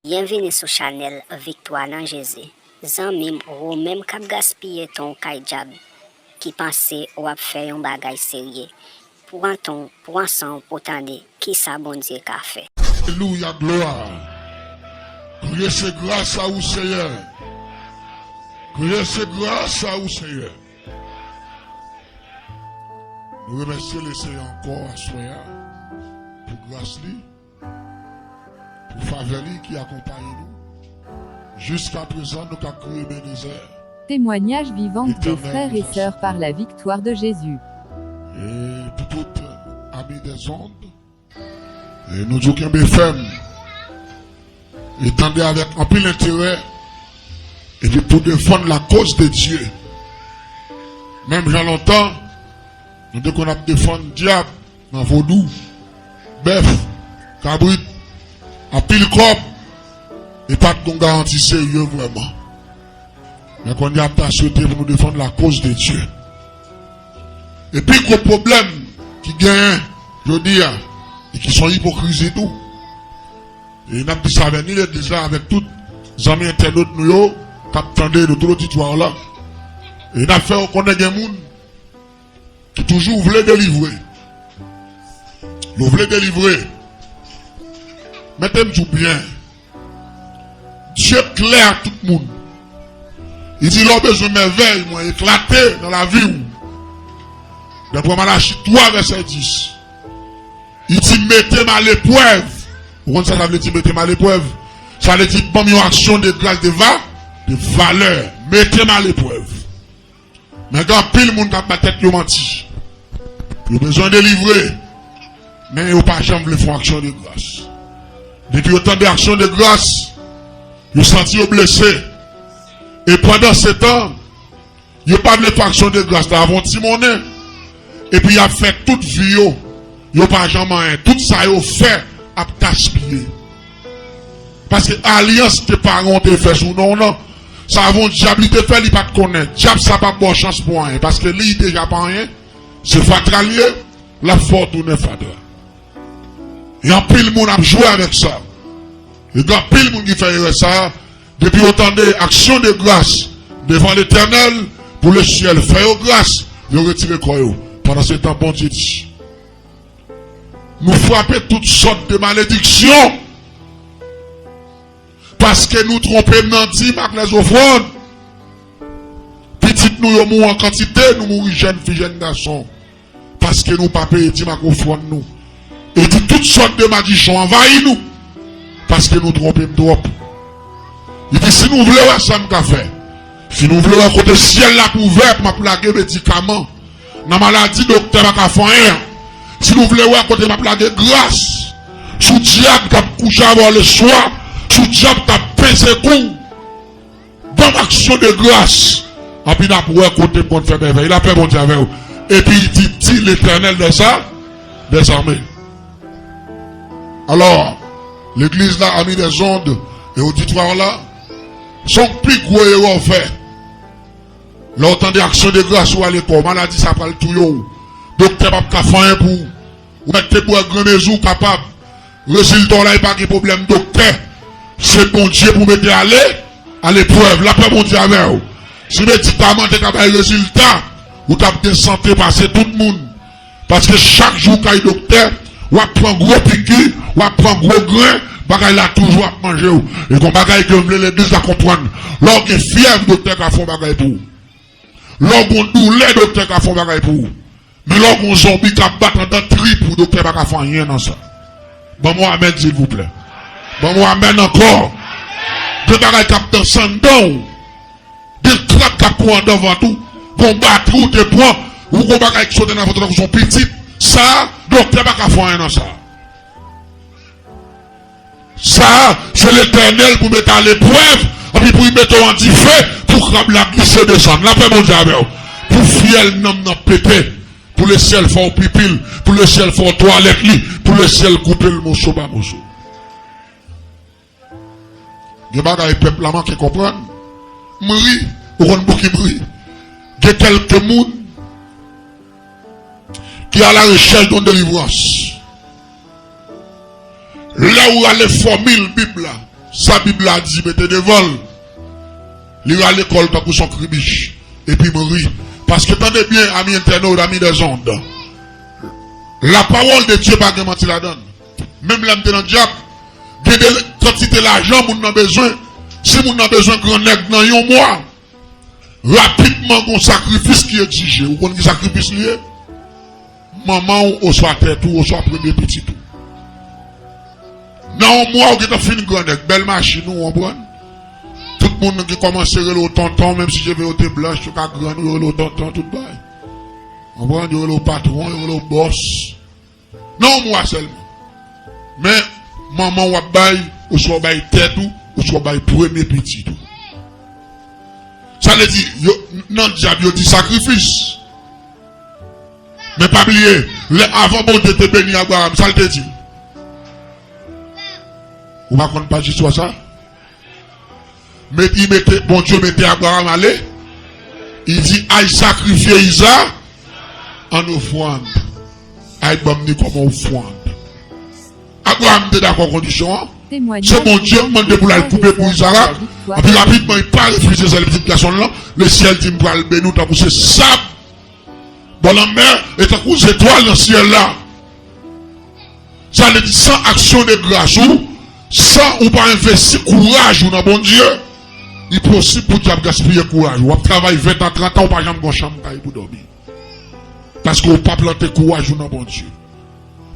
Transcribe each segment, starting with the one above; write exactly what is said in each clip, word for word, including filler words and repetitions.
Byenvini sou chanèl Viktwa nan Jezi. Zanmi m, ou menm k ap gaspiye tan w kay dyab, ki panse w ap fè yon bagay serye, pran tan w, pran san w pou w tande kisa Bondye ka fè. Alelouya, glwa. Kriye se gras a ou, Seyè. Kriye se gras a ou, Seyè. Nou remèsye Lesenyè ankò aswè a pou gras li, pou favè li ki akonpaye nou. Jiskaprezan, nou ka kriye Ebenezè. Témoignages vivants des frères et sœurs par la victoire de Jésus. E pou tout ami des ondes, e nou di w kenbe fèm. E tande avèk anpil enterè. Epi pou defann la cause de Dieu. Menm jan lontan, nou te konn ap defann dyab nan vodou, bèf, kabrit, anpil kòb, e pa t gon garanti serye vrèman. Men kounye a m ta swete pou nou defann la cause de Dieu. E pi gwo pwoblèm ki genyen jodi a, e ki se yon ipokrizi tou. E n ap di sa avè ni legliz la, avèk tout zanmi entènot nou yo k ap tande nou, tout oditwa la. E n ap fè yo konnen gen moun ki toujou vle delivre. Yo vle delivre. Mete m di w byen. Dye klè ak tout moun. Li di, lè w bezwen mèvèy mwen eklate nan lavi w. Dapre Malachi twa, vèsè dis, li di, mete m aleprèv. Ou konn sa sa vle di, mete m aleprèv? Sa vle di, ban m yon aksyon de gras, de va, de valè. Mete m aleprèv. Men gen anpil moun k ap ba tèt yo manti. Yo bezwen delivre, men yo pa janm vle fè yon aksyon de gras. Depi yo tande aksyon de gras, yo santi yo blese. E pandan se tan, yo pa vle fè aksyon de gras la avè yon ti monnen. Epi y ap fè tout vi yo, yo pa janm anyen. Tout sa yo fè ap gaspiye. Paske alyans ke paran w te fè sou non w nan, sa avè yon dyab li te fè, li pa t konnen. Dyab sa p ap ba w chans pou anyen, paske li deja pa anyen. Se fatra l ye, l ap fè w tounen fatra. E anpil moun ap jwe avèk sa. E gen anpil moun ki fè erè sa a. Depi yo tande aksyon de gras devan Letènèl, pou lesyèl fè yo gras, yo retire kò yo. Pandan se tan, Bondye di, nou frape tout sòt de malediksyon, paske nou twonpe m nan dim ak lèzofrann. Pitit nou yo mouri an kantite, nou mouri jèn fi, jèn gason, paske nou pa peye dim ak ofrann nou. E di tout sòt de madichon anvayi nou, paske nou twonpe m twòp. Li di, si nou vle wè sa m ka fè, si nou vle wè kote syèl la ap ouvè pou m ap lage medikaman nan maladi doktè pa ka fè anyen an, si nou vle wè kote m ap lage gras sou dyab k ap kouche avè w leswa, sou dyab k ap peze kou w, ban m aksyon de gras. Anpi n ap wè kote m konn fè mèvèy. Lapè Bondye avè w. Epi li di, di Letènèl dèza-, dèzame. Alò, legliz la, ami des ondes, e oditwa la, se yon pi gwo erè w fè. Lè w tande aksyon de gras ou ale kò w, maladi sa pral touye w. Doktè p ap ka fè anyen pou ou. Ou mèt te bwè granmezi w kapab. Rezilta w la, e pa gen pwoblèm doktè. Se Bondye pou mete ale aleprèv. Lapè Bondye avè w. Si medikaman te ka bay rezilta, ou t ap gen sante pase tout moun. Paske chak jou w kay doktè, w ap pran gwo piki, w ap pran gwo gren, bagay la toujou ap manje w. E gon bagay ke m vle legliz la konprann. Lè w gen fyèv, doktè ka fè yon bagay pou ou. Lè w gon doulè, doktè ka fè yon bagay pou ou. Men lè w gon zonbi k ap bat anndan trip ou, doktè pa ka fè anyen nan sa. Ban m yon amèn, silvouplè. Ban m yon amèn ankò. Gen bagay k ap danse anndan w. Gen trap k ap pran anndan vant ou. Gon batri ou te pran. Ou gon bagay ki sot anndan vant ou tankou se yon pitit. Sa, doktè pa ka fè anyen nan sa. Sa a, se Letènèl pou mete aleprèv, anpi pou l mete w an dife, pou krab la glise desann. Lapè Bondye avè w. Pou fyèl nanm nan pete, pou lesyèl fè w pipi l, pou lesyèl fè w twalèt li, pou lesyèl koupe l moso pa moso. Gen bagay pèp la manke konprann. M ri, ou konn pouki m ri. Gen kèlke moun ki a la rechèch de yon delivrans. Lè ou rale fòmil Bib la, Sa Bib la di, mete devan l. Li rale kò l tankou s on kribich. Epi m ri. Paske tande byen, ami entènot, ami des ondes. Lapawòl de Dye pa gen manti ladan l. Menm lè m te nan djab, gen de kantite lajan moun nan bezwen. Si moun nan bezwen gran nèg nan yon mwa, rapidman gen yon sakrifis ki egzije. Ou konn ki sakrifis li ye? Manman w, oswa tèt ou, oswa premye pitit ou. Nan yon mwa, ou gentan fin gran nèg, bèl machin ou, w konprann? Tout moun ki kòmanse rele w tonton, menm si cheve yo te blanch, yo ka grann, yo rele w tonton, tout bagay. W konprann? Yo rele w patwon, yo rele w bòs. Nan yon mwa sèlman. Men, manman w ap bay, oswa w bay tèt ou, oswa w bay premye pitit ou. Sa vle di, yo, nan djab, yo di sakrifis. Men pa bliye, lè avan Bondye te beni Abraram, sa l te di? Ou pa konn paj istwa sa? Met, li mete, Bondye mete Abraram ale. Li di, al sakrifye Iza an ofrann. Al ban m li kòm ofrann. Abraram te dakò kondisyon an. Se Bondye mande pou l al koupe pou Izarak. Epi rapidman, li pa refize sèl pitit gason l lan. Lesyèl di, m pral beni w tankou se sab bò lanmè e tankou zetwal nan syèl la. Sa vle di, san aksyon de gras ou, san ou pa envesti kouraj ou nan Bondye, li posib pou dyab gaspiye kouraj ou. W ap travay ven tan, trant an, ou pa janm gon chanm kay pou dòmi. Paske ou pa plante kouraj ou nan Bondye.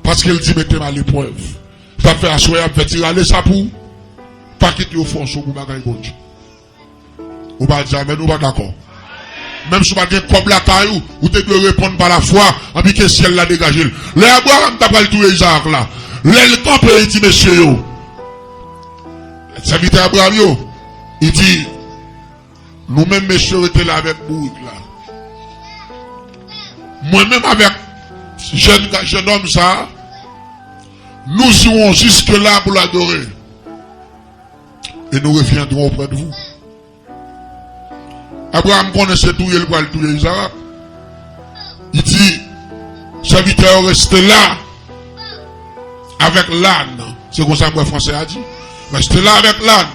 Paske l di, mete m aleprèv. Sa fè aswè y ap fè ti rale sa pou ou. Pa kite yo fòse w pou bagay Bondye. Ou pa di amèn, ou pa dakò. Menm si w pa t gen kòb lakay ou, ou te dwe reponn pa lafwa, anpi ke syèl la degaje l. Lè Abraram ta pral touye Izarak la, lè l kanpe, li di mesye yo, sèvitè Abraram yo, li di, nou menm mesye rete la avèk bourik la. Mwen menm avèk jèn, jèn òm sa a, nous irons jusque-là pour l'adorer. Et nous reviendrons auprès de vous. Abraram konnen se touye l pral touye Izarak. Li di, sèvitè yo reste la avèk làn. Se konsa m wè fransè a di. Reste la avèk làn.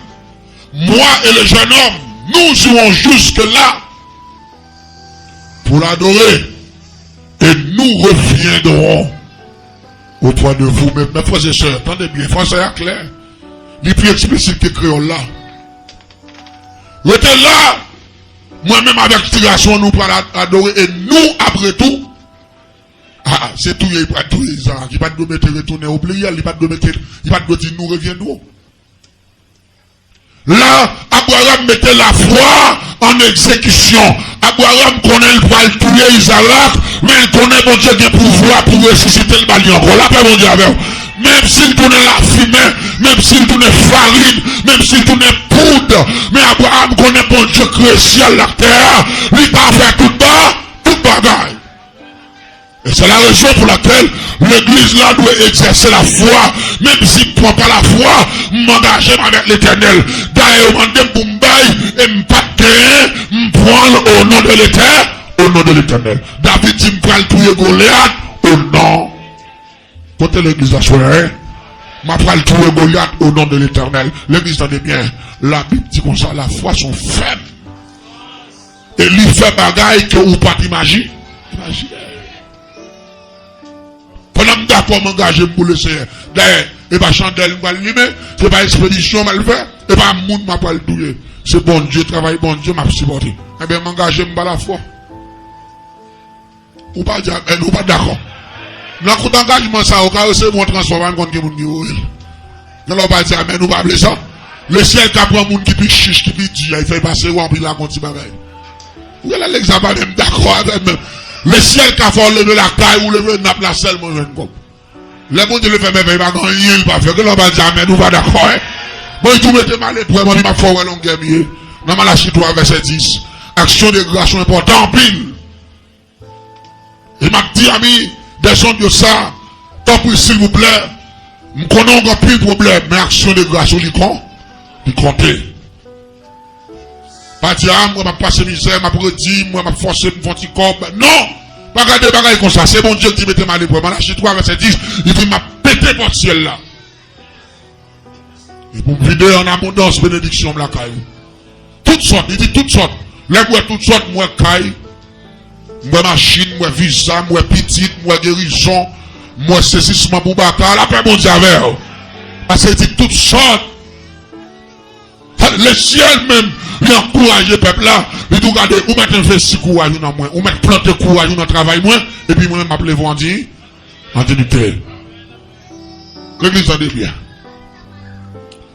Moi et le jeune homme, nous irons jusque-là pour l'adorer et nous reviendrons auprès de vous. Men, men frè e sè, tande byen, fransè a klè. Li pi eksplisit ke kreyòl la. Rete la, mwen menm avèk ti gason nou pral ad-, adore e nou apre tou. A, a, se touye, li pral touye Izarak. Li pa t dwe mete retounen o pliryèl, li pa t dwe mete, li pa t dwe di nous reviendrons. La, Abraram mete lafwa an egzekisyon. Abraram konnen l pral touye Izarak, men l konnen Bondye gen pouvwa pou resisite l ba li ankò. Lapè Bondye avè w. Menm si l tounen lafimen, menm si l tounen farin, menm si l tounen poud, men Abraram konnen Bondye kreye syèl ak tè a, li ka fè tout ba, tout bagay. E se la rezon pou lakèl legliz la dwe egzèse lafwa. Menm si m pran pa lafwa, m angaje m avèk Letènèl. Dayè, yo mande m pou m bay, e m pa t genyen, m pran l o non de Letè-, o non de Letènèl. David di, m pral touye Golyat o non. Kote legliz la, frè? M ap pral touye Golyat o non de Letènèl. Legliz, tande byen. Labib di konsa, lafwa se yon fèm. E li fè bagay ke ou pa t imaji-, imajine. Pandan m dakò, m angaje m pou Lesenyè. Dayè, e pa chandèl m pral limen, se pa ekspedisyon m al fè, e pa moun m ap pral touye. Se Bondye, travay Bondye m ap sipòte. Enben, m angaje m pa lafwa. Ou pa di amèn, ou pa dakò. Nan kout angajman sa, ou ka resevwa yon transfè, pa menm konn ki moun ki voye l. Genlè ou pa di amèn, ou pa vle sa. Lesyèl ka pran moun ki pi chich, ki pi di a, li fè l pase ou anpi l ak yon ti bagay. Ou genlè legliz la pa menm dakò avè m menm. Lesyèl ka fè w leve lakay ou, leve nap la sèlman jwenn kòb. Lè Bondye vle fè mèvèy, pa gen anyen li pa fè. Genlè ou pa di amèn, ou pa dakò, en. Bon, li tou mete m aleprèv, anpi m ap fè w wè longè m ye. Nan Malachi twa, vèsè dis. Aksyon de gras yo enpòtan anpil. E m ap di ami dèzòd yo sa, tanpri, silvouplè, m konnen w gen anpil pwoblèm, men aksyon de gras ou li kon, li konte. Pa di, a, m wè m ap pase mizè, m ap redi, m wè m ap fòse, m fè yon ti kòb. Non! Pa gade bagay konsa, se Bondye ki di mete m aleprèv. Malachi twa, vèsè dis, li di, m ap pete pòt syèl la. E pou m vide an abondans benediksyon m lakay ou. Tout sòt, li di tout sòt. Lè m wè tout sòt, m wè kay, m wè machin, m wè viza, m wè pitit, m wè gerizon, m wè sezisman pou baka. Lapè Bondye avè w. Paske li di tout sòt. Lesyèl menm, li ankouraje pèp la. Li di w gade, ou mèt envesti kouraj ou nan mwen, ou mèt plante kouraj ou nan travay mwen, epi mwen menm m ap leve w an di, an diyite. Legliz, tande byen.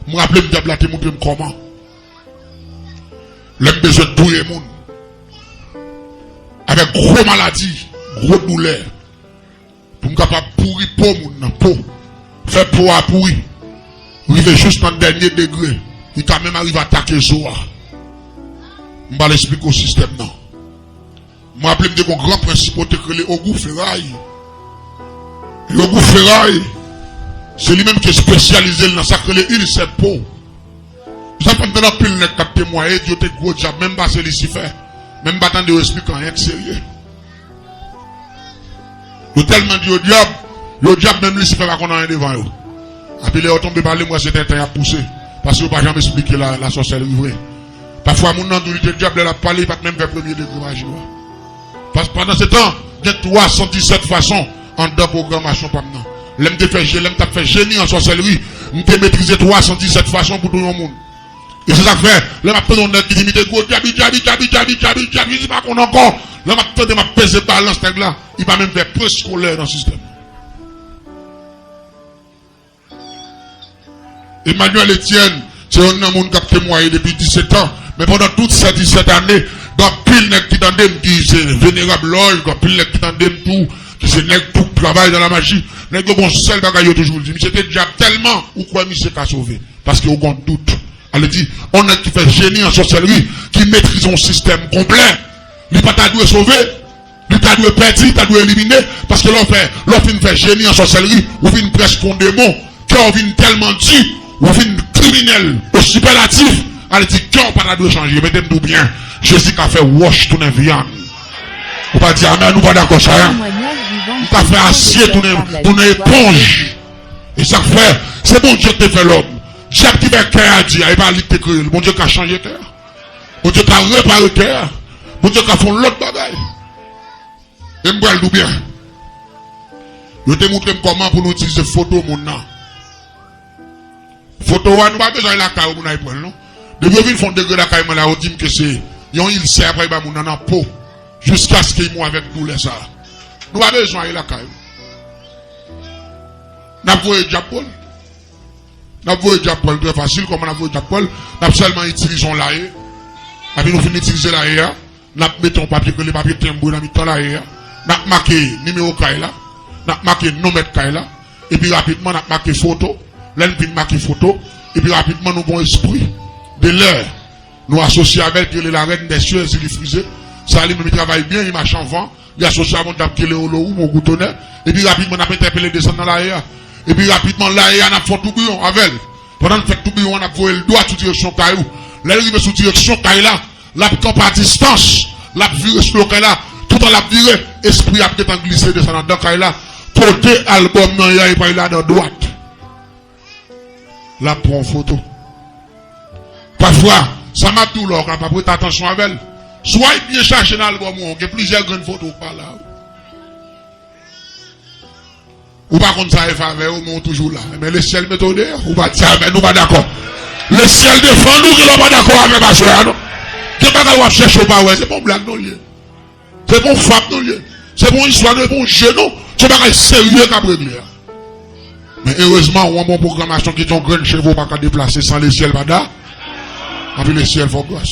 M raple m dyab la te montre m kòman. Lè m bezwen touye moun avèk gwo maladi, gwo doulè, pou m kapab pouri po moun nan, po, fè po a pouri, rive jis nan dènye degre, li ka menm arive atake zo a. M pral esplike w sistèm nan. M raple m te gen yon gran prensip yo te rele Ogou Feray. E Ogou Feray, se li menm ki espesyalize l nan sa k rele ilsè po. Sa fè m tande anpil nèg k ap temwaye, di yo te gwo dyab, menm pase Lisifè. Men m pa tande yo esplike anyen k serye. Yo tèlman di yo dyab, yo dyab, menm Lisifè pa konn anyen devan yo. Epi lè yo tonbe pale, m wè se tenten y ap pouse. Paske yo pa janm esplike la, lasòsèlri vre. Pafwa, moun nan di w li te dyab, lè l ap pale, li pa t menm fè premye degre maji a. Pas-, pandan se tan, gen twa san disèt fason anndan pwogramasyon pa m nan. Lè m te fè je-, lè m t ap fè jeni an sòsèlri, m te metrize twa san disèt fason pou touye yon moun. E se sa k fè, lè m ap tande yon nèg ki di, "Mi te gwo dyabi, dyabi, dyabi, dyabi, dyabi, dyabi, li pa konn ankò." Lè m ap tande, m ap peze balans nèg la, li pa menm fè preskolè nan sistèm. Emmanuel Etienne, se youn nan moun k ap temwaye depi disèt an. Men pandan tout sèt, disèt ane, gen anpil nèg ki tande m ki se venerab lòj, gen anpil nèg ki tande m tou ki se nèg tou k travay nan lamaji. Nèg yo gon sèl bagay yo toujou di, misye te dyab tèlman, ou kwè misye ka sove. Paske ou gon dout. Ale di, yon nèg ki fè jeni an sòsèlri, ki metrize yon sistèm konplè, li pa ta dwe sove. Li ta dwe pèdi, li ta dwe elimine, paske lè w fè, lè w fin fè jeni an sòsèlri, ou vin prèske yon demon, kè w vin tèlman di, ou vin kriminèl, o sipèlatif, ale di kè w pa ta dwe chanje. Mete m tou byen, Jezi ka fè wòch tounen vyann. Ou pa di amèn, ou pa dakò sa a? Li ka fè asye tounen, tounen eponj. E sa k fè, se Bondye ki te fè lòm. Dyab ki fè kè a di a, e pa li ki te kreye l. Bondye ka chanje kè a. Bondye ka repare kè a. Bondye ka fè yon lòt bagay. E m pral di w byen. Yo te montre m kòman pou nou itilize foto moun nan. Foto a, nou pa bezwen al lakay ou pou n al pran l, non. Depi yo vin fè yon degre lakay mwen la, yo di m ke se yon ilsè apre ba moun nan nan po, jiskaske l mouri avèk doulè sa a. Nou pa bezwen al lakay ou. N ap voye dyab pran l. N ap voye dyab pran l trè fasil. Kòman n ap voye dyab pran l? N ap sèlman itilize yon laye. Epi nou fin itilize laye a, n ap mete yon papye k rele papye tenbre nan mitan laye a. N ap make nimewo kay la. N ap make non mèt kay la. Epi rapidman, n ap make foto. Lè n fin make foto, epi rapidman, nou gen yon espri de lè nou asosye avè l ki rele la reine des cieux, Zili Frize. Sa li menm, li travay byen, li mache anvan. Li asosye avè yon dyab ki rele Olowoum, Ogou Tonè. Epi rapidman, n ap entèpele desann nan laye a. Epi rapidman, laye a, n ap fè yon toubiyon avè l. Pandan n fè toubiyon an, n ap voye l dwat sou direksyon kay ou. Lè l rive sou direksyon kay la, l ap kanpe a distans. L ap vire sou do kay la. Toutan l ap vire, espri a ap gentan glise desann anndan kay la. Kote albòm nan ye a, li pral ladan dwat. L ap pran yon foto. Pafwa, sa m ap di w la, ou kapab rete atansyon avè l. Si w al byen chache nan albòm ou an, gen plizyè grenn foto k pa la. Ou pa konn sa e favè yo, men ou toujou la. Men lesyèl mete w deyò. Ou pa di amèn, ou pa dakò. Lesyèl defann ou, gen lè w pa dakò avè pastè a, non. Gen bagay w ap chèche, ou pa wè. Se pa yon blag, non, li ye. Se pa yon fab, non, li ye. Se pa yon istwa, non, se pa yon je, non. Se yon bagay serye k ap regle a. Men erezman, ou an bon pwogramasyon ki te yon grenn cheve ou pa ka deplase san lesyèl pa da. Anpi lesyèl fè w gras.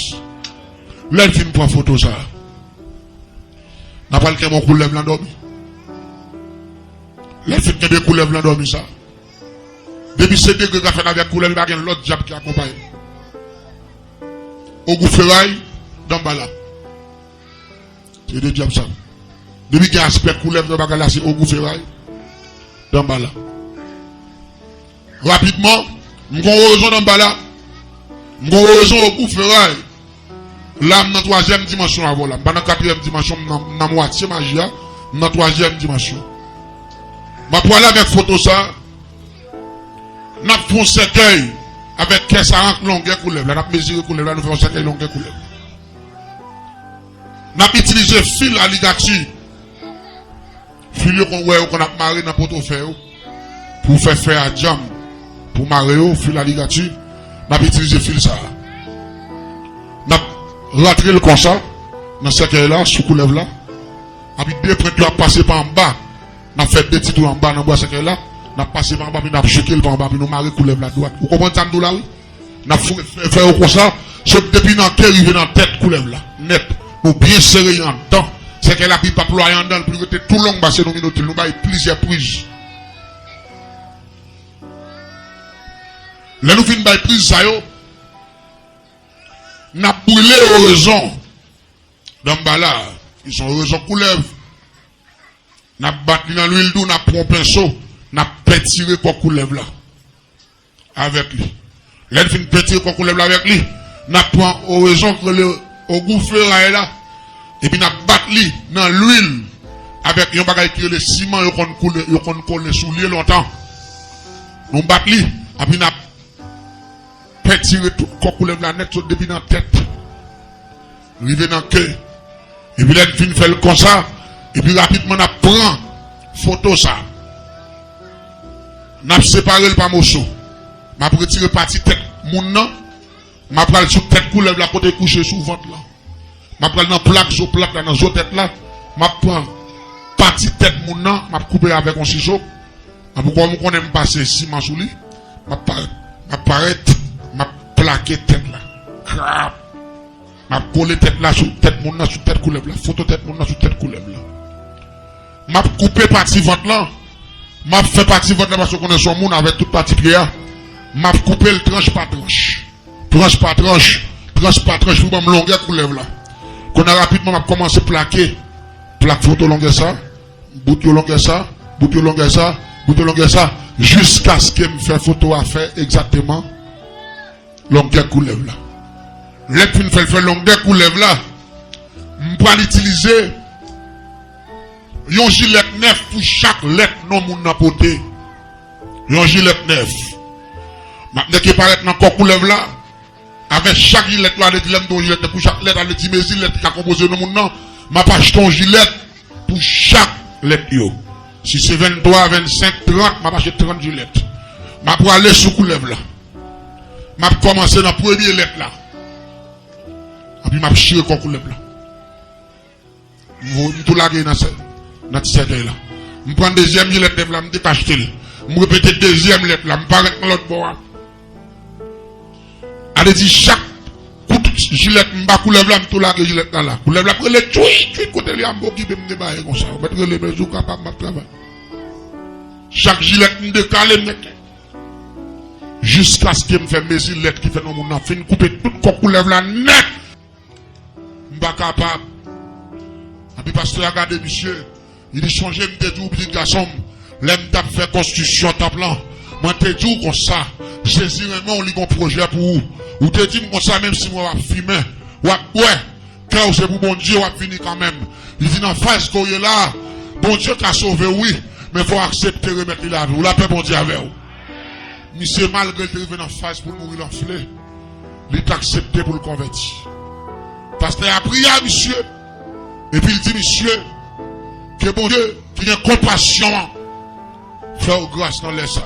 Lè l fin pran foto sa a, n a pral kenbe yon koulèv lan dòmi. Lè l fin kenbe koulèv lan dòmi sa a, depi se degre k ap fèt avèk koulèv, li pa gen lòt dyab ki akonpaye l. Ogou Feray, Danbala. Se de dyab sa. Depi gen aspè koulèv nan bagay la, se Ogou Feray, Danbala. Rapidman, m gon rezon Danbala. M gon rezon Ogou Feray. La, m nan twazyèm dimansyon avè w la. M pa nan katriyèm dimansyon, m nan, m nan mwatye maji a. M nan twazyèm dimansyon. M ap pwale avèk foto sa. N ap fè yon sèkèy. Avèk kè sa, rank longè koulèv la, n ap mezire koulèv la, nou fè yon sèkèy longè koulèv. N ap itilize fil aligati. Fil yo konn wè yo konn ap mare nan poto fè yo. Pou fè fè a djanm. Pou mare yo, fil aligati. N ap itilize fil sa a. N ap rantre l konsa, nan sèkèy la, sou koulèv la. Epi de pwent yo ap pase pa anba. N ap fè de ti twou anba nan bwa sèkèy la. N ap pase pa anba, epi n ap jouke l pa anba, epi nou mare koulèv la dwat. Ou konprann sa m di w la, wi? N ap fè, fè, fè yo konsa, sot depi nan ke rive nan tèt koulèv la. Nèt. Nou byen sere y anndan. Sèkèy la pou l pa plwaye anndan l, pou l rete tou long, pase nou minote l. Nou bay plizyè priz. Lè nou fin bay priz sa yo, n ap brile orezon danmbala, ki se yon orezon koulèv. N ap bat li nan lwil tou, n ap pran yon penso, n ap pentire kò koulèv la avèk li. Lè n fin pentire kò koulèv la avèk li, n ap pran orezon k rele ogou feray la, epi n ap bat li nan lwil avèk yon bagay ki rele siman, yo konn koule, yo konn kole sou lye lontan. Nou bat li, epi n ap pentire tout kò koulèv la nèt, sot depi nan tèt rive nan ke. Epi lè n fin fè l konsa, epi rapidman n ap pran foto sa. N ap separe l pa moso. M ap retire pati tèt moun nan. M ap pral sou tèt koulèv la kote l kouche sou vant lan. M ap pral nan plak zo plat la, nan zo tèt la. M ap pran pati tèt moun nan, m ap koupe avèk yon sizo. Epi kòm ou konnen m pase siman sou li, m ap parèt, m ap parèt, m ap plake tèt la. Krap! M ap kole tèt la sou tèt moun nan, sou tèt koulèv la. Foto tèt moun nan sou tèt koulèv la. M ap koupe pati vant lan. M ap fè pati vant lan paske w konnen se yon moun avèk tout pati pye a. M ap koupe l tranch pa tranch. Tranch pa tranch. Tranch pa tranch pou ban m longè koulèv la. Kounye a rapidman m ap kòmanse plake. Plak foto longè sa. Bout yo longè sa. Bout yo longè sa. Bout yo longè sa. Jiskaske m fè foto a fè egzakteman longè koulèv la. Lè m fin fè l fè longè koulèv la, m pral itilize yon jilèt nèf pou chak lèt non moun nan pote. Yon jilèt nèf. M ap nèke parèt nan kò koulèv la. Avèk chak jilèt la, vle di lè m di yon jilèt nèf pou chak lèt, sa vle di mezi lèt ki ka konpoze non moun nan. M ap achte yon jilèt pou chak lèt yo. Si se venntwa, vennsenk, trant, m ap achte trant jilèt. M ap prale sou koulèv la. M ap kòmanse nan premye lèt la. Epi m ap chire kò koulèv la. M vo-, m tou lage nan sè-, nan ti sèkèy la. M pran dezyèm jilèt nèf la, m detache l. M repete dezyèm lèt la, m parèt nan lòt bò a. Ale di chak kout jilèt m ba koulèv la, m tou lage jilèt la la. Koulèv la ap rele tchwi, tchwi, kote li a m okipe m debaye konsa. Ou mèt rele, men si w kapab, m ap travay. Chak jilèt m dekale, m mete. Jiskaske m fè mezi lèt ki fè non moun nan fin koupe tout kò koulèv la nèt. M pa kapab. Epi pastè a gade misye. Li di, sonje m te di w, pitit gason m, lè m t ap fè konstriksyon tanp lan, mwen te di w konsa, Jezi renmen w, li gon pwojè pou ou. Ou te di m konsa, menm si mwen w ap fimen, w ap bwè, kè w se pou Bondye, w ap vini kanmenm. Li di, nan faz ke w ye la a, Bondye ka sove w, wi, men fò w aksepte remèt li lavi w. Lapè Bondye avè w. Misye, malgre l te rive nan faz pou l mouri, l anfle, li t aksepte pou l konvèti. Pastè a priye a misye, epi l di misye, ke Bondye ki gen konpasyon an fè w gras nan lè sa.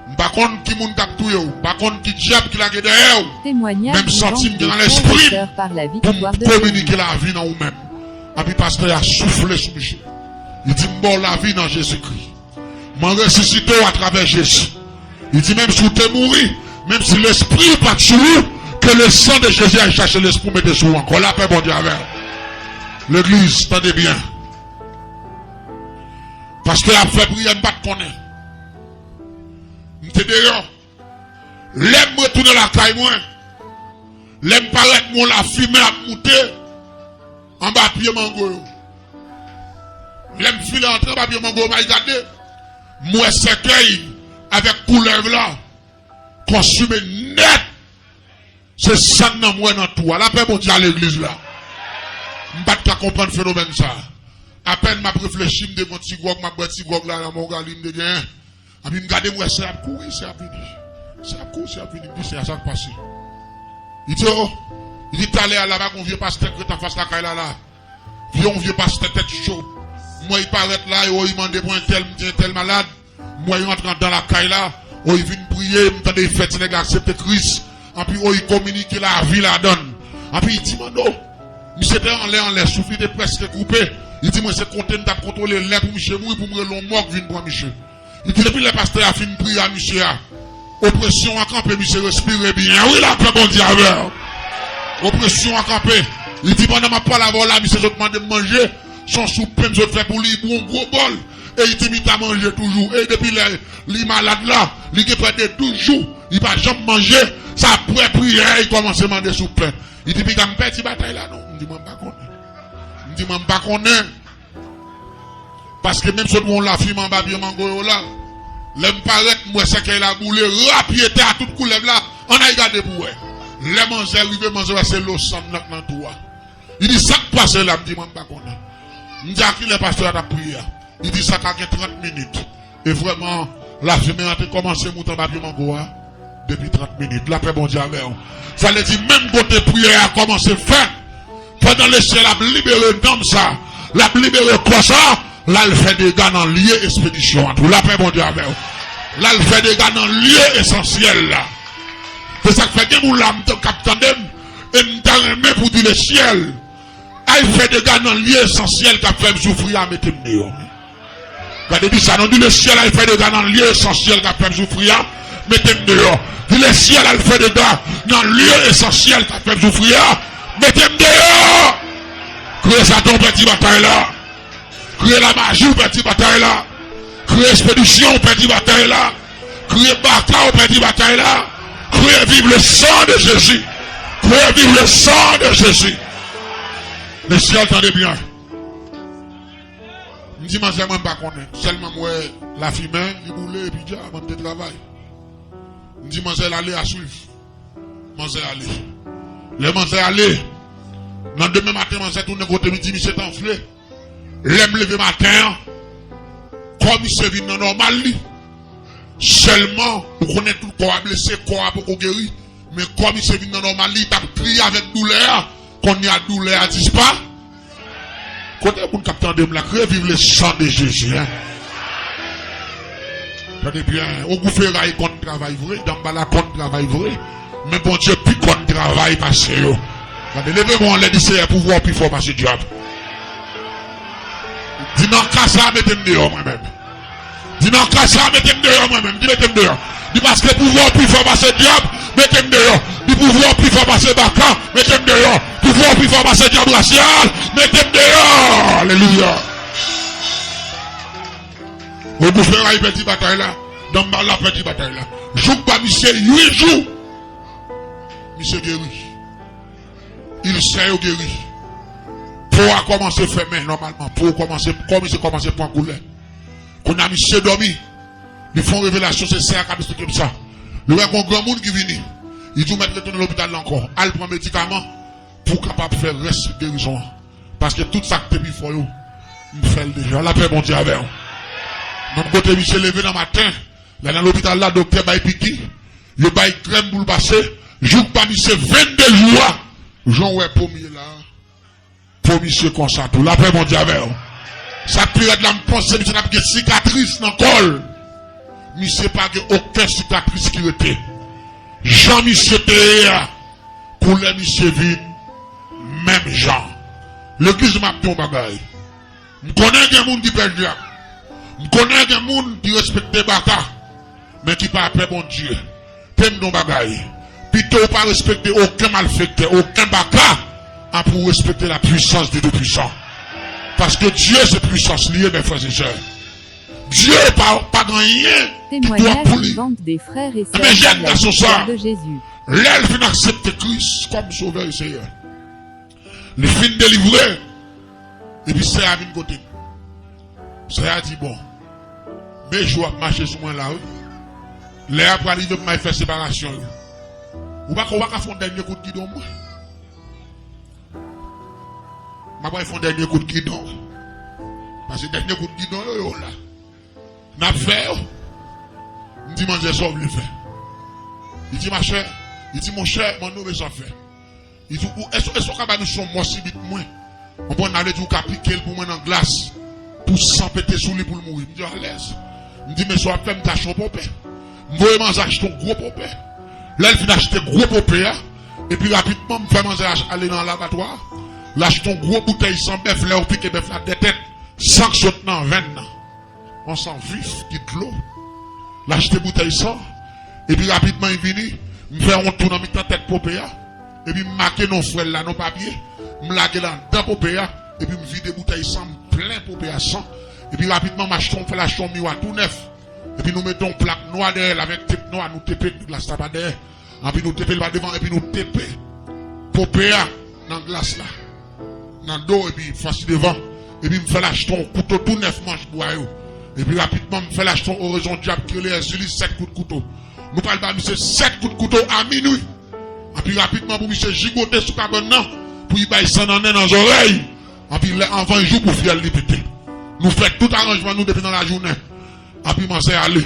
M pa konn ki moun k ap touye w, m pa konn ki dyab ki lage dèyè w, men m santi m gen nan lespri m pou m kominike lavi nan ou menm. Epi pastè a soufle sou misye. Li di, m ba w lavi nan Jezikri. Mwen resisite w atravè Jezi. Li di, menm si w te mouri, menm si lespri w pa t sou ou, ke le sang de Jésus aille chercher lespri w mete sou ou ankò. Lapè Bondye avè w. Legliz, tande byen. Pastè ap fè priyè, m pa t konnen. M te deyò. Lè m retounen lakay mwen, lè m parèt, m wè lafimen ap moute anba pye mango yo. Lè m file antre anba pye mango yo, m al gade, m wè sèkèy avèk koulèv la konsime nèt. Se sèn nan m wè nan twou a. Lapè Bondye a legliz la. M pa t ka konprann fenomèn sa a. Apèn m ap reflechi, m te gon ti gwòg, m ap bwè ti gwòg la nan Mogali m te genyen. Epi m gade, m wè sè ap kouri, sè ap vini. Sa ap koze, ap vini, m di, "Seyè, sa k pase?" Li di, "O," li di, "talè a la, pa gen yon vye pastè k ret anfas lakay la la. Vye, yon vye pastè tèt cho. M wè l parèt la, e o, li mande pou entèl, m di entèl malad. M wè l rantre anndan lakay la, o, li vin priye, m tande l fè ti nèg la aksepte Kris. Anpi o, li kominike lavi ladan l. Anpi li di, Manno, misye te anlè anlè, souf li te prèske koupe. Li di, mwen se konte m t ap kontwole lè pou misye mouri, pou m rele yon mòg vin pran misye. Li di, depi lè pastè a fin priye a misye a, opresyon an kanpe, misye respire byen. Wi, lapè Bondye avè w. Opresyon an kanpe. Li di, pandan m ap pale avè w la, misye sot mande m manje. Se yon soup pen m sot fè pou li, bwon gwo bòl. E li di, m ta manje toujou. E depi lè li malad la, li gen prè de douz jou, li pa janm manje. Se apre priyè, li kòmanse mande soup pen. Li di, piga m pèdi batay la, non. M di, mwen pa konnen. M di, mwen pa konnen. Paske menm sot wè yon lafimen anba pye mango yo la. Lè m parèt, m wè sèkèy la boule, rapyete a tout koulèv la, ann al gade pou wè. Lè manzè rive, manzè wè se lo sann nan k nan twou a. Li di, sa k pase la? M di, mwen m pa konnen. M di, a kilè pastè a t ap priye a? Li di, sa ka gen trant minit. E vrèman, lafimen an te kòmanse moute anba pye mango a. Depi trant minit. Lapè Bondye avè w. Sa vle di, menm kote priyè a kòmanse fèt, pandan Lesyèl ap libere nanm sa, l ap libere kò sa, l al fè dega nan lye espedisyon an tou. Lapè Bondye avè w. L al fè dega nan lye esansyèl la. Se sa k fè gen moun la m t-, k ap tande m, e m ta renmen pou di Lesyèl, al fè dega nan lye esansyèl k ap fè m soufri a, mete m deyò. Gade, di sa non, di Lesyèl al fè dega nan lye esansyèl k ap fè m soufri a, mete m deyò. Di Lesyèl al fè dega nan lye esansyèl k ap fè m soufri a, mete m deyò. Kriye Satan, ou pèdi batay la. Kriye lamaji, ou pèdi batay la. Kriye espedisyon, ou pèdi batay la. Kriye baka, ou pèdi batay la. Kriye vive le sang de Jésus. Kriye vive le sang de Jésus. Lesyèl, tande byen. M di manzè, mwen m pa konnen. Sèlman m wè lafimen, li boule, epi dja, mwen m te travay. M di manzè, l ale, a swiv. Manzè ale. Lè manzè ale, nan demen maten, manzè tounen kote m, li di misye t anfle. Lè m leve maten an, kò misye vin nan nòmal li. Sèlman, ou konnen tout kò a blese, kò a poko geri. Men kò misye vin nan nòmal li, li t ap kriye avèk doulè a. Kounye a, doulè a dispa. Kote moun k ap tande m la, kriye vive le sang de Jésus, hein. Tande byen, ogou feray konn travay vre, danmbala konn travay vre, men Bondye pi konn travay pase yo. Gade, leve men w anlè, di, Seyè, pouvwa w pi fò pase dyab. Di, nan ka sa a, mete m deyò mwen menm. Di, nan ka sa a, mete m deyò mwen menm. Di, mete m deyò. Di, paske pouvwa w pi fò pase dyab, mete m deyò. Di, pouvwa w pi fò pase baka, mete m deyò. Pouvwa w pi fò pase dyab rasyal, mete m deyò. Alelouya. Ogou feray pèdi batay la. Danmbala pèdi batay la. Jouk ba misye uit jou. Misye geri. Ilsè yo geri. Po a kòmanse fèmen nòmalman. Po kòmanse, kò misye kòmanse pran koulè. Kounye a misye dòmi. Li fè yon revelasyon, se sè a k ap esplike m sa. Li wè gon granmoun ki vini. Li di, ou mèt retounen lopital la ankò. Al pran medikaman pou w kapab fè rès gerizon an. Paske tout sa k te pi fò yo, m fè l deja. Lapè Bondye avè w. Menm kote misye leve nan maten, l al nan lopital la, doktè bay piki, yo bay krèm pou l pase, jouk ba misye vennde jou a, jan w wè po m ye la, po misye konsa tou. Lapè Bondye avè w. Sa k pi rèd la, m panse misye t ap gen sikatris nan kò l. Misye pa gen okenn sikatris ki rete. Jan misye te ye a, koulè misye vin menm jan. Legliz, m ap di yon bagay. M konnen gen moun ki pè dyab. M konnen gen moun ki respekte baka, men ki pa pè Bondye. Tande m di yon bagay. Pito w pa respekte okenn malfektè, okenn baka, a pou w respekte la puissance du Tout-Puissant. Paske Dye se pwisans li ye, mes frères et sœurs. Dye pa, pa gen anyen ki twòp pou li. Témoignage vivant des frères et sœurs de la Misère de Jésus. Lè l fin aksepte Kris kòm Sovè e Seyè, li fin delivre, epi sè a vin kote m. Sè a di, bon, men jou ap mache sou mwen la, wi. Lè a pral rive pou m al fè separasyon, wi. Ou pa, ou pa ka fè yon dènye kout gidon mwen? M ap al fè yon dènye kout gidon. Paske dènye kout gidon yo, yo la. N ap fè yo. M di manzè sa w vle fè. Li di, machè, li di, monchè, Manno, men sa w ap fè. Li di, ou, èske, èske w ka ba misye yon mò sibit pou mwen? Konprann, sa vle di ou ka pike l pou mwen nan glas, pou san pete sou li pou l mouri. M di, alèz. M di, men sa w ap fè, m te achte yon ponpe. M voye manzè achte yon gwo ponpe. Lè l fin achte gwo ponpe a, epi rapidman, m fè manzè ach-, ale nan labatwa a. L achte yon gwo boutèy san bèf, lè yo pike bèf la de tèt, san k sot nan venn nan. Yon san vif ki dlo. L achte boutèy san. Epi rapidman, li vini. M fè yon tou nan mitan tèt ponpe a. Epi m make non frè l la, non papye. M lage l anndan ponpe a. Epi m vide boutèy san, m plen ponpe a san. Epi rapidman, m achte yon, fè l achte yon miwa tou nèf. Epi nou mete yon plak nwa dèyè l avèk tep nwa, nou tepe glas la pa dèyè. Epi nou tepe l pa devan, epi nou tepe ponpe a nan glas la. Nan do, epi fas li devan. Epi m fè l achte yon kouto tou nèf manch bwa yo. Epi rapidman, m fè l achte yon orezon dyab ki rele Èzili sèt kout kouto. Nou pral ba misye sèt kout kouto a minwi. Epi rapidman, pou misye jigote sou kabann nan, pou li bay san nan nen, nan zòrèy. Epi lè anvan jou pou fyèl li pete. Nou fè tout aranjman nou depi nan lajounen. Epi manzè ale.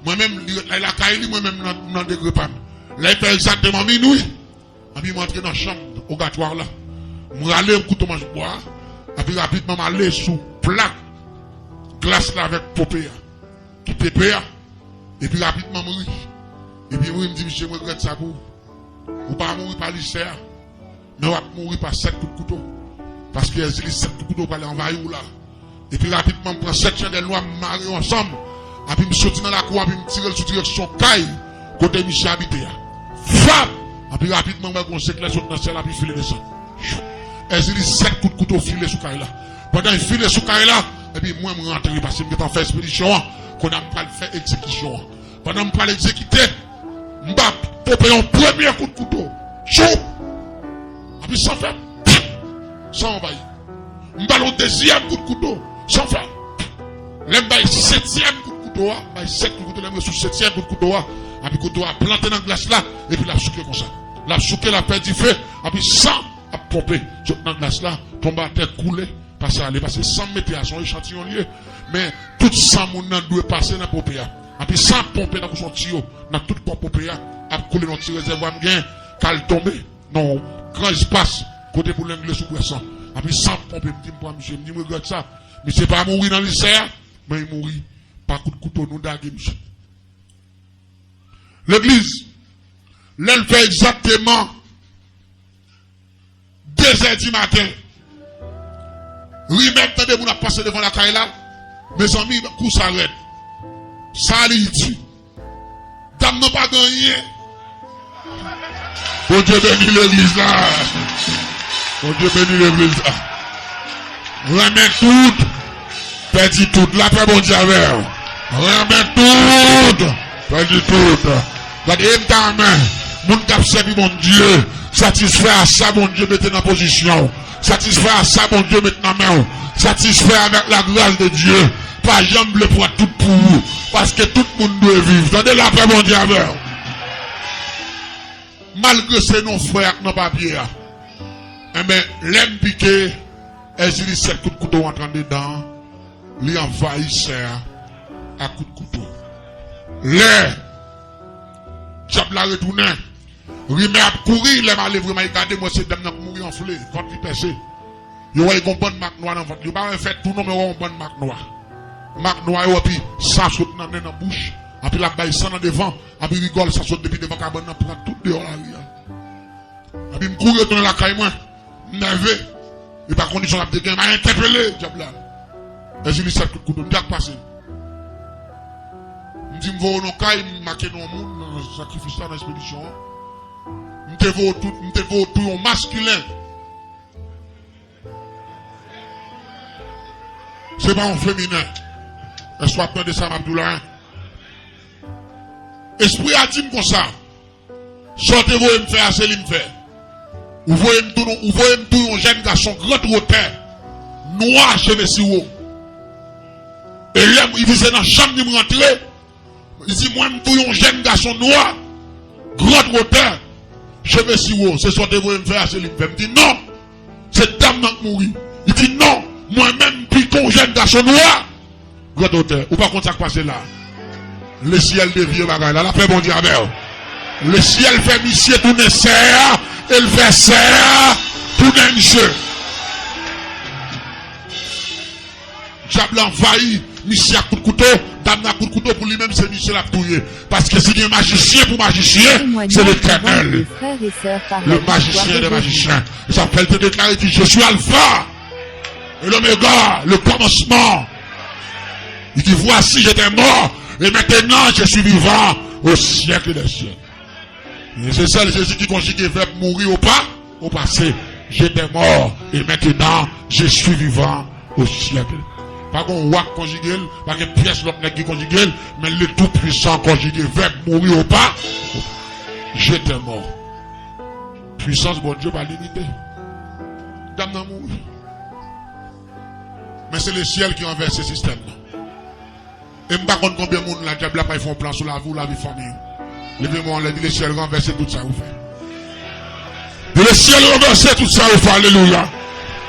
Mwen menm, li ret la lakay li, mwen menm nan, nan degre pa m. Lè l fè egzakteman minwi, epi m antre nan chanm ogatwa la. M rale kouto manch bwa a, epi rapidman m ale sou plak glas la avèk ponpe a, ki tepe a, epi rapidman m ri. Epi m ri, m di, misye, m regrèt sa pou ou. Ou pa mouri pa Lisè a. Men w ap mouri pa sèt kout kouto. Paske Èzili sèt kout kouto pral anvayi w la. Epi rapidman, m pran sèt chandèl nwa, m mare yo ansanm. Epi m soti nan lakou a, epi m tire l sou direksyon kay kote misye abite a. Fap! Epi rapidman, m wè gon zeklè sot nan syèl la, epi file desann. Èzili sèt kout kouto file sou kay la. Pandan l file sou kay la, epi mwen, m rantre, paske m gentan fè espedisyon an. Kounye a, m pral fè egzekisyon an. Pandan m pral egzekite, m ba ponpe yon premye kout kouto. Choup! Epi san fè, pip! San anvayi. M ba l yon dezyèm kout kouto. San fè. Lè m bay setyèm kout kouto a, m bay sèt kout kouto, lè m rive sou setyèm kout kouto a, epi kouto a plante nan glas la, epi l ap souke konsa. L ap souke, l ap fè dife, epi san ap ponpe sot nan glas la, tonbe atè, koule, pase ale. Paske san m mete a, se yon echantiyon l ye. Men, tout san moun nan dwe pase nan ponpe a. Epi san ap ponpe tankou se yon tiyo nan tout kò ponpe a, ap koule nan yon ti rezèvwa m gen, k al tonbe nan yon gran espas kote pou lengle sou bwè san. Epi san ap ponpe, m di m pran misye, m di m regrèt sa. Misye pa mouri nan Lisè a, men li mouri pa kout kouto nou dage misye. Legliz, lè l fè egzakteman dezè di maten, rimè m tande moun ap pase devan lakay la. Mezanmi, kou sa rèd. Sa li di. Dam nan pa gen anyen. Bondye beni legliz la. Bondye beni legliz la. Renmen tout, pèdi tout. Lapè Bondye avè w. Renmen tout, pèdi tout. Gade, e m ta renmen moun k ap sèvi Bondye satisfè a sa Bondye mete nan pozisyon w, satisfè a sa Bondye met nan men w, satisfè avèk lagras de Dye. Pa janm vle pran tout pou ou, paske tout moun dwe viv. Tande, lapè Bondye avè w. Malgre se non frè ak non papye a. Enben, lè m pike, Èzili sèt kout kouto antre anndedan an, li anvayi sè a ak kout kouto. Lè dyab la retounen, rimè ap kouri, lè m ale vre m al gade, m wè se dam nan k mouri anfle, vant li pèse. Yo wè l gon bann mak nwa nan vant li. Yo pa wè fè tou non, men yo wè yon bann mak nwa. Mak nwa yo, epi san sot nan nen, nan bouch, epi l ap bay san nan devan, epi rigòl, san sot depi devan kabann nan, pran tout deyò lari a. Epi m kouri retounen lakay mwen, m nève. E pa kondisyon l ap te gen, m al entèpele dyab la. Èzili sèt kout kouto, m di sa k pase. M di m voye w nan kay, m make non moun nan sakrifis la, nan espedisyon an. M te voye w tou, m te voye w touye yon maskilen. Se pa yon feminen. Èske w ap tande sa m ap di w la, en? Espri a di m konsa, sa w te voye m fè a, se li m fè. Ou voye m tou, ou voye m tou yon jèn gason gran twotè, nwa, cheve siwo. E lè m rive, se nan chanm li m rantre, li di, mwen, m tou yon jèn gason nwa, gran twotè, cheve siwo. Se sa w te voye m fè a, se li m fè. M di, non, se dam nan k mouri. Li di, non, mwen menm, m pike yon jèn gason nwa, gran twotè. Ou pa konn sa k pase la. Lesyèl devye bagay la. Lapè Bondye avè w. Lesyèl fè misye tounen sè a, e l fè sè a tounen misye. Dyab la anvayi misye ak kout kouto, dam nan ak kout kouto, pou li menm se misye l ap touye. Paske si gen majisyen pou majisyen, se Letènèl, le majisyen dè majisyen. E sa fè l te deklare, di, Je suis Alpha et l'Oméga, le commencement. Il dit, Voici, j'étais mort, et maintenant je suis vivant au siècle des siècles. E se sèl Jezi ki konjige vèb mouri o pa, o pase. J'étais mort, et maintenant je suis vivant au siècle. Pa gen yon wa k konjige l, pa gen pyès lòt nèg ki konjige l, men le Tout-Puissant konjige vèb mouri o pa, o pase. J'étais mort. Pwisans Bondye pa limite. Dam nan mouri. Men se lesyèl ki ranvèse sistèm nan. E m pa konn konbyen moun la, dyab la pral fè yon plan sou lavi w, lavi fanmi w. Leve men w anlè, di, Lesyèl, ranvèse tout sa yo fè. Di, Lesyèl, ranvèse tout sa yo fè. Alelouya.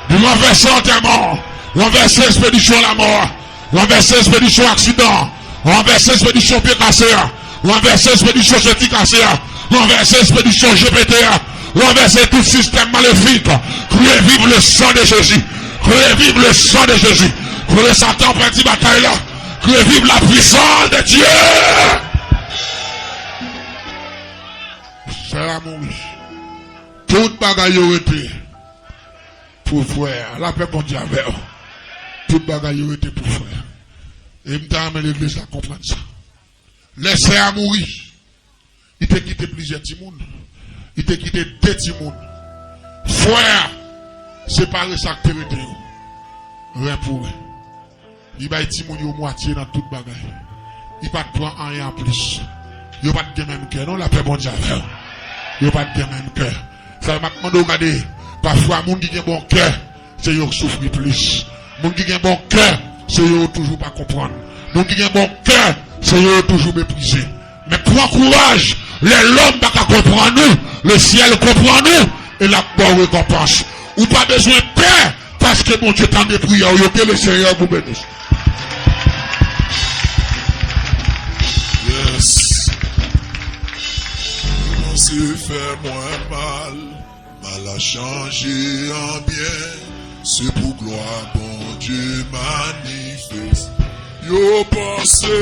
Di, ranvèse antèman, ranvèse espedisyon lanmò, ranvèse espedisyon aksidan, ranvèse espedisyon pye kase a, ranvèse espedisyon senti kase a, ranvèse espedisyon je pete a, ranvèse tout sistèm malefik. Kriye, Vive le sang de Jésus. Kriye, Vive le sang de Jésus. Kriye, Satan pèdi batay la. Kriye, Vive la puissance de Dieu. Sè a mouri. Tout bagay yo rete pou frè a. Lapè Bondye avè w. Tout bagay yo rete pou frè a. E m ta renmen legliz la konprann sa. Lè sè a mouri, li te kite plizyè timoun. Li te kite de timoun. Frè a, separe sa k te rete yo. Ren pou ren. Li bay timoun yo mwatye nan tout bagay. Li pa t pran anyen anplis. Yo pa t gen menm kè, non, lapè Bondye avè w. Yo pa t gen menm kè. Sa fè m ap mande w gade, pafwa moun ki gen bon kè, se yo k soufri plis. Moun ki gen bon kè, se yo yo toujou pa konprann. Moun ki gen bon kè, se yo yo toujou meprize. Men pran kouraj, lè lòm pa ka konprann ou, lesyèl konprann ou, e l ap ba w rekonpans. Ou pa bezwen pè, paske Bondye tande priyè w yo. Que le Seigneur vous bénisse. Yes. Yo panse fè mwen mal, mal la chanje an byen. Se pou glwa Bondye manifeste. Yo panse,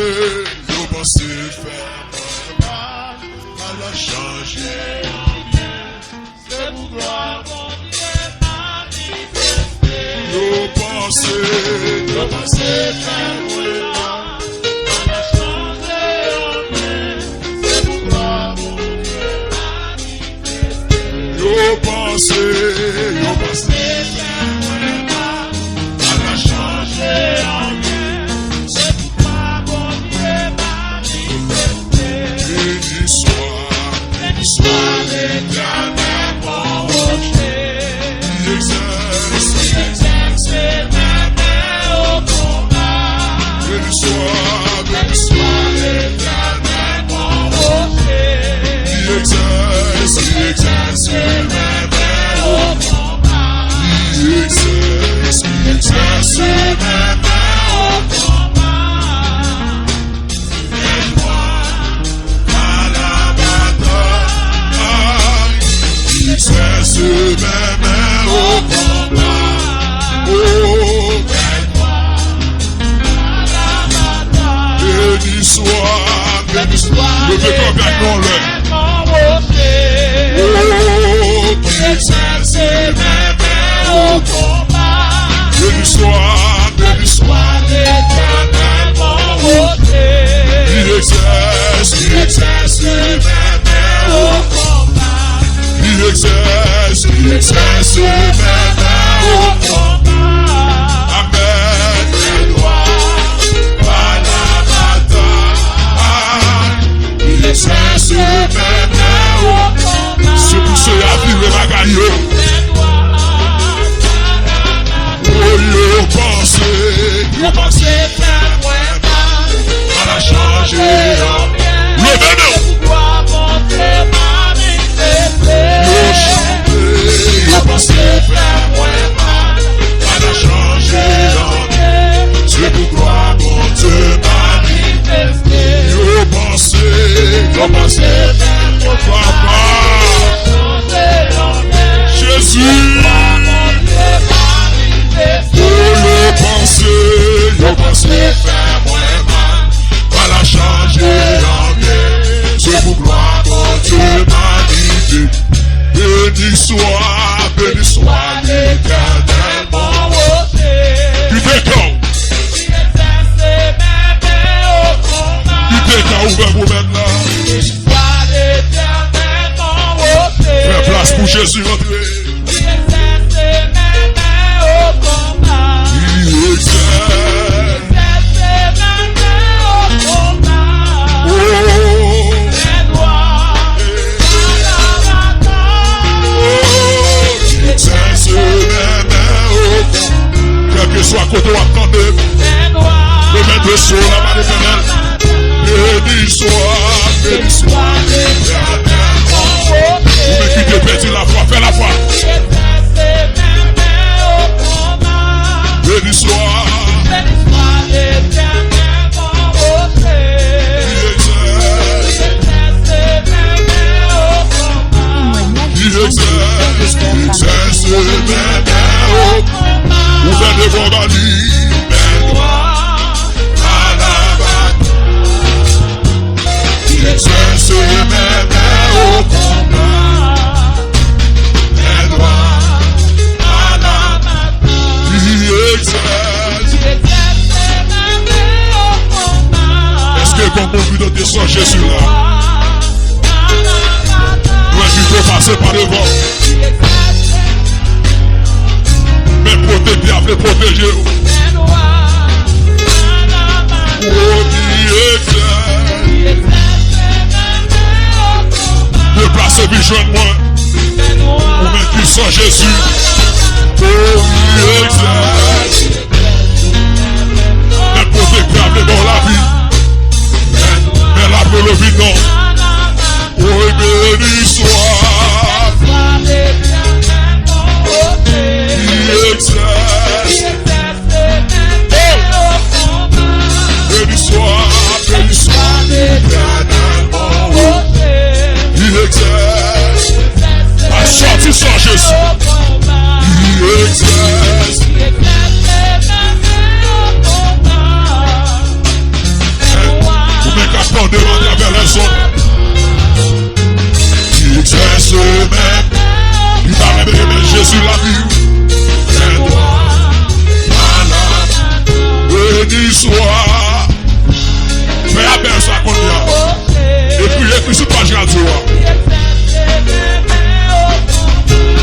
yo panse fè mwen mal, mal la chanje an byen. Se pou glwa Bondye manifeste. Yo panse, yo panse fè mwen mal, mal la chanje an byen. Se pou glwa Bondye manifeste. Yo panse, yo panse fè mwen mal, mal la chanje an byen. Se pou glwa Bondye manifeste. Beni swa, beni swa Letènèl, mon rocher. Ki egzèse, ki egzèse mèmè o konba. Beni swa, beni swa Letènèl, mon rocher. Ki egzèse, ki egzèse mèmè o konba. Ki egzèse, ki egzèse mèmè o konba. Ki egzèse mèmè o konba. O, beni swa, beni swa. Leve kanpe ak nou anlè. O, ki egzèse mèmè o konba. Beni swa, beni swa Letènèl, mon rocher. Ki egzèse, ki egzèse mèmè o konba. Ki egzèse, ki egzèse mèmè o konba. Amèn. Lè nwa pa la batay. Ki egzèse mèmè o konba. Se pou se a vire bagay yo. O, yo panse, yo panse fè mwen mal, mal la chanje an byen. Leve men w. Yo chante, yo panse fè Beni swa, beni swa Letènèl, mon rocher. Kite kè w. Qui exerce mes mains au combat. Kite kè w ouvè pou mèt la. Beni swa Letènèl, mon rocher. Fè plas pou Jezi rantre. Qui exerce mes mains au combat. Qui exerce. Qui exerce mes mains au combat. Oh. Mes doigts à la bataille. Oh. Qui exerce mes mains au combat. Kèlkeswa kote w ap tande, mes doigts remèt yo sou la men Letènèl. Beni swa, beni swa Letènèl. Ou menm ki te pèdi lafwa, fè lafwa. Beni swa. Ki egzèse. Ki egzèse. Ki egzèse. Ou fè devan bali. Ki egzèse. Ki egzèse. Èske gon moun ki dote san Jezi la? Nou envite w pase pa devan. Men pwotektè a vle pwoteje w. Pwodui egzè. Deplase vin jwenn mwen. Ou menm ki san Jezi. Pwodui egzè. Men pwotektè a vle ba w lavi. Men l ap rele vin non. Woy, beni swa. Ki egzèse. Beni swa, beni swa. Ki egzèse. Pa sòti san Jezi. Ki egzèse. Ou menm k ap tande m atravè lèzonn. Ki egzèse men. Li pa menm renmen Jezi lavi. Beni swa. Fè apèl sa kounye a. Ekri, ekri sou paj radyo a.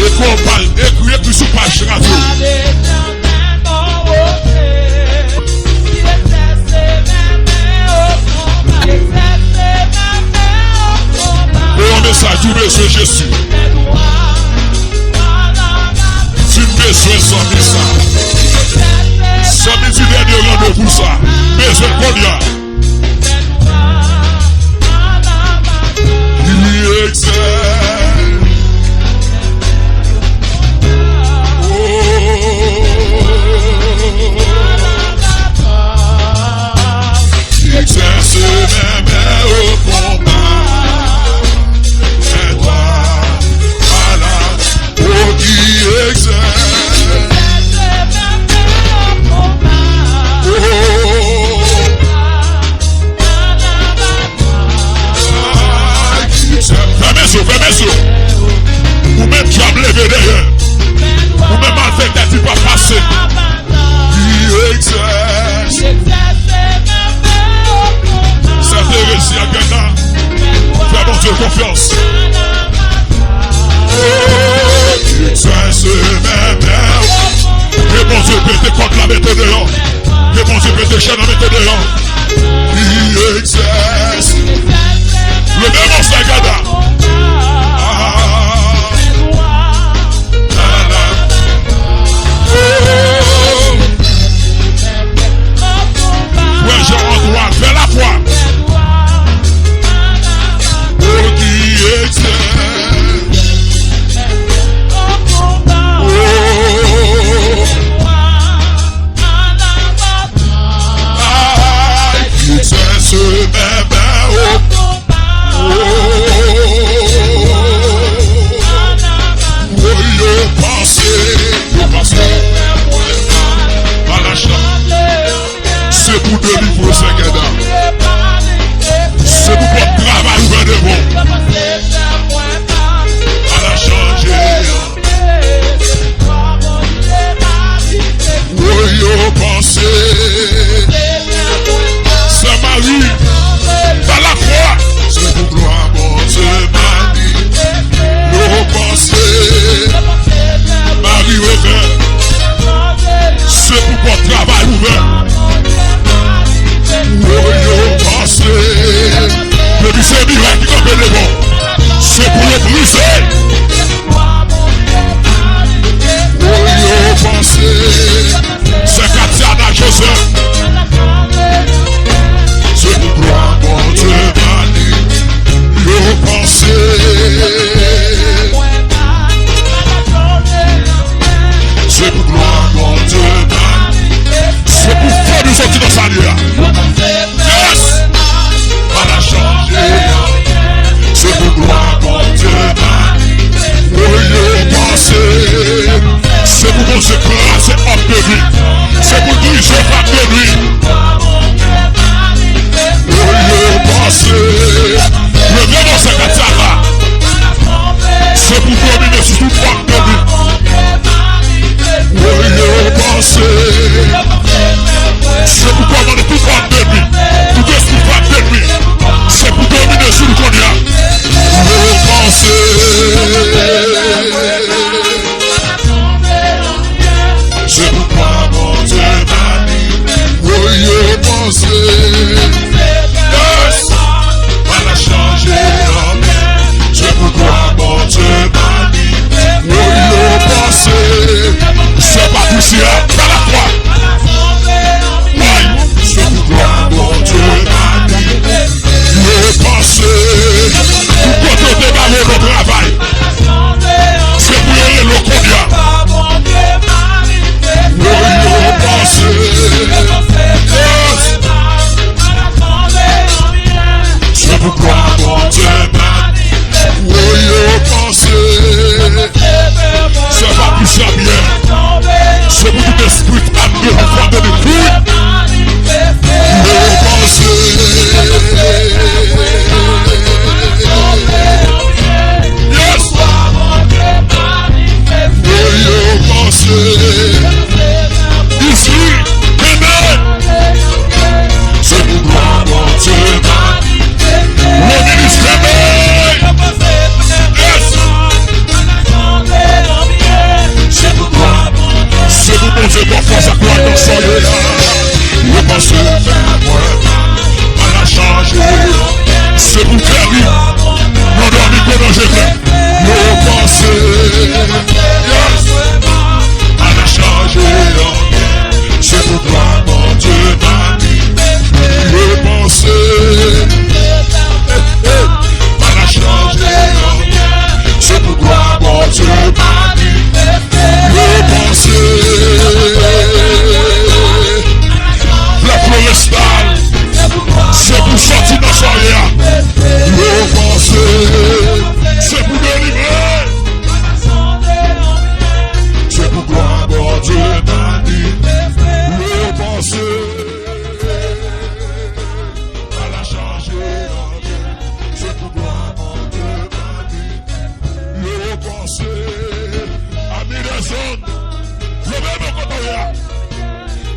Ekri, ekri, ekri sou paj radyo. Voye yon mesaj, ou bezwen Jezi. Si m bezwen zanmi sa. Zanmi di dènye randevou sa. Bezwen kounye a. Ki egzèse. Oh. Ki egzèse men, men o konba. Men dwa a la. Oh, ki egzèse. Oh.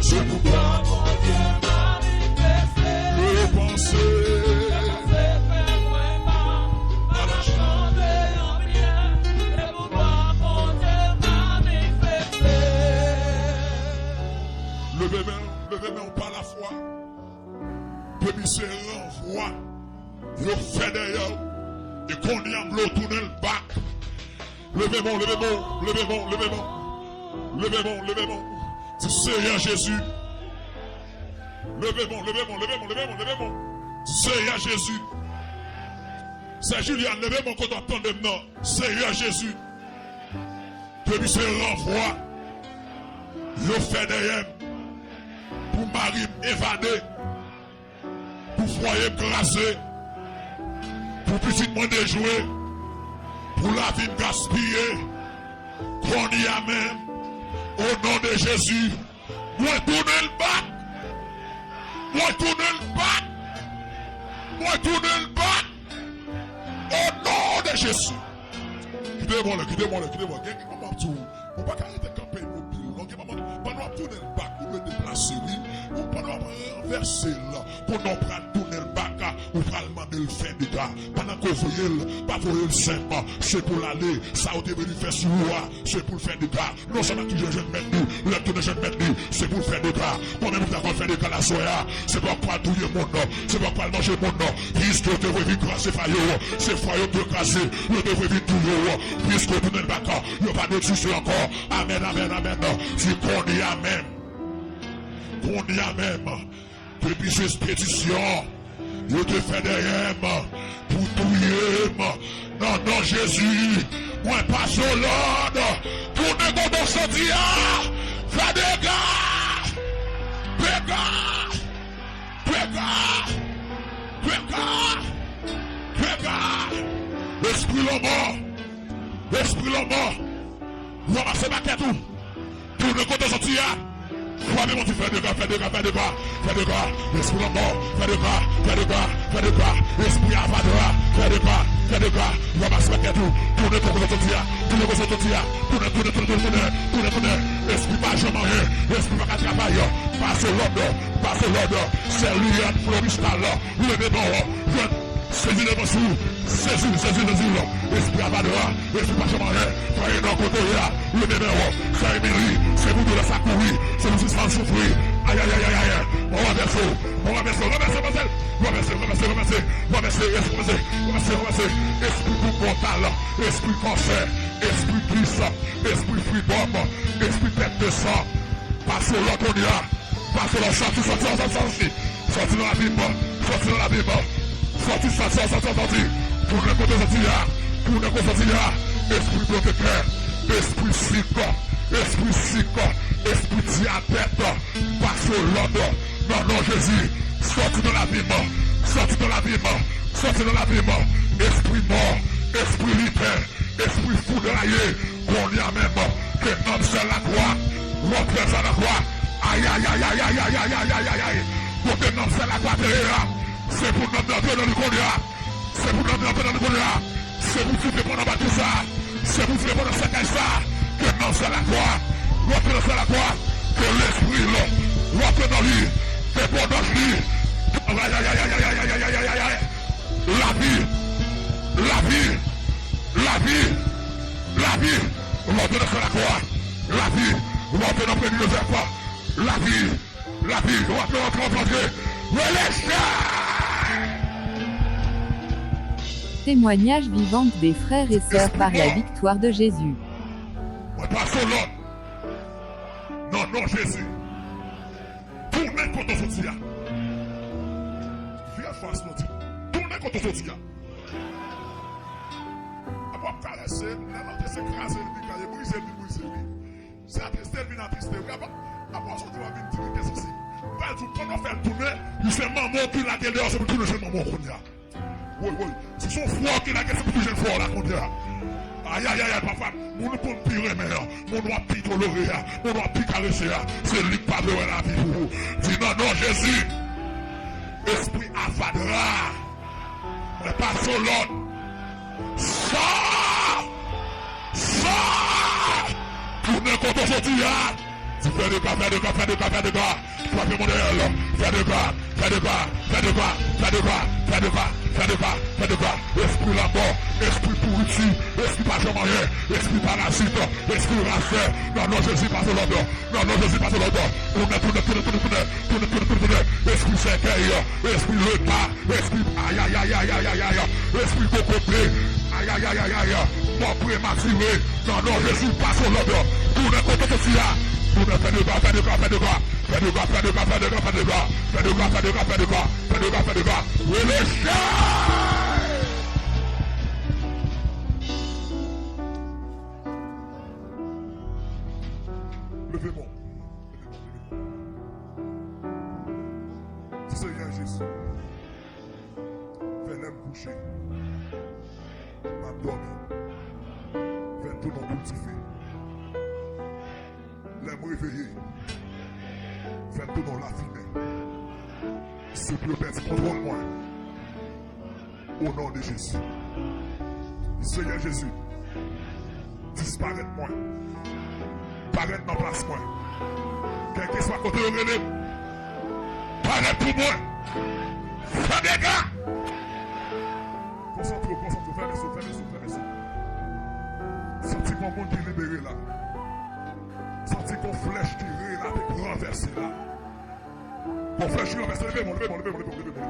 Se pou Bondye manifeste. Yo panse. Yo panse fè mwen mal. Pa nan chante anpil. Se pou Bondye manifeste. Leve men, leve men w pa lafwa. Depi se ranvwa yo fè dèyè w, e kounye a m vle w tounen l back. Leve men w, leve men w, leve men w, leve men w. Leve men w, leve men w. Di, Seyè Jezi. Leve men w, leve men w, leve men w, leve men w, leve men w. Di, Seyè Jezi. Sè Julian, leve men w kote w ap tande m nan. Seyè Jezi. Depi se ranvwa yo fè dèyè m pou mari m evade, pou fwaye m kraze, pou pitit mwen dejwe, pou lavi m gaspiye, kounye a menm, o non de Jezi, mwen tounen l back. Mwen tounen l back. Mwen tounen l back. O non de Jezi. Kite mwen la, kite mwen la, kite mwen. Gen, gen kòman ap di w, ou pa ka rete kanpe imobil, non? Gen moman, pandan w ap tounen l back, ou dwe deplase li. Ou pandan w ap ranvèse l, pandan w pral tounen l back, ou pral mande l fè dega. Pandan ke w voye l, pa voye l senpman. Se pou l ale, sa yo te vle fè sou ou a, se pou l fè dega. Non sèlman ki jwenn mèt li, lè l tounen jwenn mèt li, se pou l fè dega. Konbyen moun ki dakò l fè dega aswè a? Se pa w k pral touye moun, non. Se pa w k pral manje moun, non. Piske yo te vle vin kraze fwaye w, se fwaye w te kraze. Yo te vle vin touye w, piske w tounen l back, yo pa egziste ankò. Amèn, amèn, amèn. Di, kounye a menm. Kounye a menm. Depi se petisyon yo te fè dèyè m pou touye m, nan non Jezi, mwen pase w lòd, tounen kote w soti a, fè dega, dega, dega, dega, dega, lespri lanmò, lespri lanmò, ranmase makèt ou. Tounen kote w soti a. Frape, Bondye, fè dega, fè dega, fè dega, fè dega. Lespri lanmò, fè dega, fè dega, fè dega. Lespri avadra, fè dega, fè dega. Ranmase makèt ou. Tounen kote w soti a. Tounen kote w soti a. Tounen, tounen, tounen, tounen, tounen, tounen, tounen. Espri pa janm anyen. Espri pa ka travay. Pase w lòd. Pase w lòd. Sè Liliane Floristal. Leve men w. Jwenn. Sezi levans ou. Sezi l, sezi l, sezi l. Espri avadra, espri pa janm anyen. Fwaye nan kote w ye a. Leve men w. Sè Emily, se pou doulè sa kouri. Se pou sispann soufri. Ayayayayay. Mwen ranvèse w. Mwen ranvèse w. Ranvèse, ranvèse. Ranvèse, ranvèse, ranvèse. Ranvèse, ranvèse, ranvèse. Espri pou bon talan. Espri kansè. Espri gis. Espri fridòm. Espri pèt de san. Pase w lòd kounye a. Pase w lòd, sòti, sòti, sòti, sòti. Sòti nan lavi m. Sòti nan lavi m. Sòti, sòti, sòti, sòti, sòti. Tounen kote w soti a. Tounen kote w soti a. Espri pwotektè. Espri sik. Espri sik. Espri dyabèt. Pase w lòd. Nan non Jezi. Sòti nan lavi m. Sòti nan lavi m. Sòti nan lavi m. Espri mò. Espri liten. Espri foudraye, kounye a menm, ke nanm sè lakwa, rantre sè lakwa. Ayayayayayayayayay. Kote nanm sè lakwa te ye a, se pou nanm nan antre nan li kounye a. Se pou nanm nan antre nan li kounye a. Se pou soufle pandan bato sa. Se pou soufle pandan sèkèy sa. Ke nanm sè lakwa, rantre nan sè lakwa. Ke lespri l, rantre nan li. Ke pwodòj li. Ayayayayayayayayay. Lavi. Lavi. Lavi, lavi, w ap nan sal lakwa. Lavi, w ap nan premye Jozèf. Lavi, lavi, w ap nan antre, antre, antre. Rele chay! Témoignages vivants des frères et sœurs par la victoire de Jésus. Mwen pase w lòd. Nan non Jezi. Tounen kote w soti a. Vire fas nou di, tounen kote w soti a. Apre w ap karese l, lè l antre se kraze l vin kraze, brize l vin brize wi. Se atriste l vin atriste wi. Apre, apre w soti w ap vin di wi kèsesi. Pral di w pandan w fè l tounen, li se manman w ki lage l deyò, se pou l tounen jwenn manman w kounye a. Woy, woy. Si se yon fwa w ki lage, se pou tounen jwenn fwa w la kounye a. Ayayayay, papa, moun ou konn pi renmen an, moun w ap pi tolere a, moun w ap pi karese a, se li k pa vle wè lavi pou ou. Di nan non Jezi, espri avadra, mwen pase w lòd. Sa! Sa! Tounen kote w soti a. Fè dega, fè dega, fè dega, fè dega. Frape mòn dèyè l. Fè dega, fè dega, fè dega, fè dega, fè dega, fè dega, fè dega. Espri lanmò, espri pouriti, espri pa janm anyen, espri parazit, espri rachè. Nan non Jezi, pase lòd. Nan non Jezi, pase lòd. Tounen, tounen, tounen, tounen, tounen. Tounen, tounen, tounen, tounen. Espri sèkèy, espri leta, espri ayayayayayay, espri kokobe, ayayayayay, mò prematire. Nan non Jezi, pase lòd. Tounen kote w soti a. Tounen, fè dega, fè dega, fè dega. Fè dega, fè dega, fè dega, fè dega. Fè dega, fè dega, fè dega. Fè dega, fè dega. Rele chè! Leve men w. Di, Senyè Jezi, fè lè m kouche, m ap dòmi, fè l tounen yon boul dife. Lè m reveye, fè l tounen yon lafimen. Souple, pèdi kontwòl mwen. O non de Jezi. Senyè Jezi, disparèt mwen. Parèt nan plas mwen. Kèlkeswa kote yo rele m, parèt pou mwen. Fè dega. Konsantre w, konsantre w. Fèmen zo, fèmen zo, fèmen zo. Santi gon moun ki libere la. Santi gon flèch ki relate, ki ranvèse la. Bon, frè, jwi anvè sa, leve men w, leve men w, leve men w.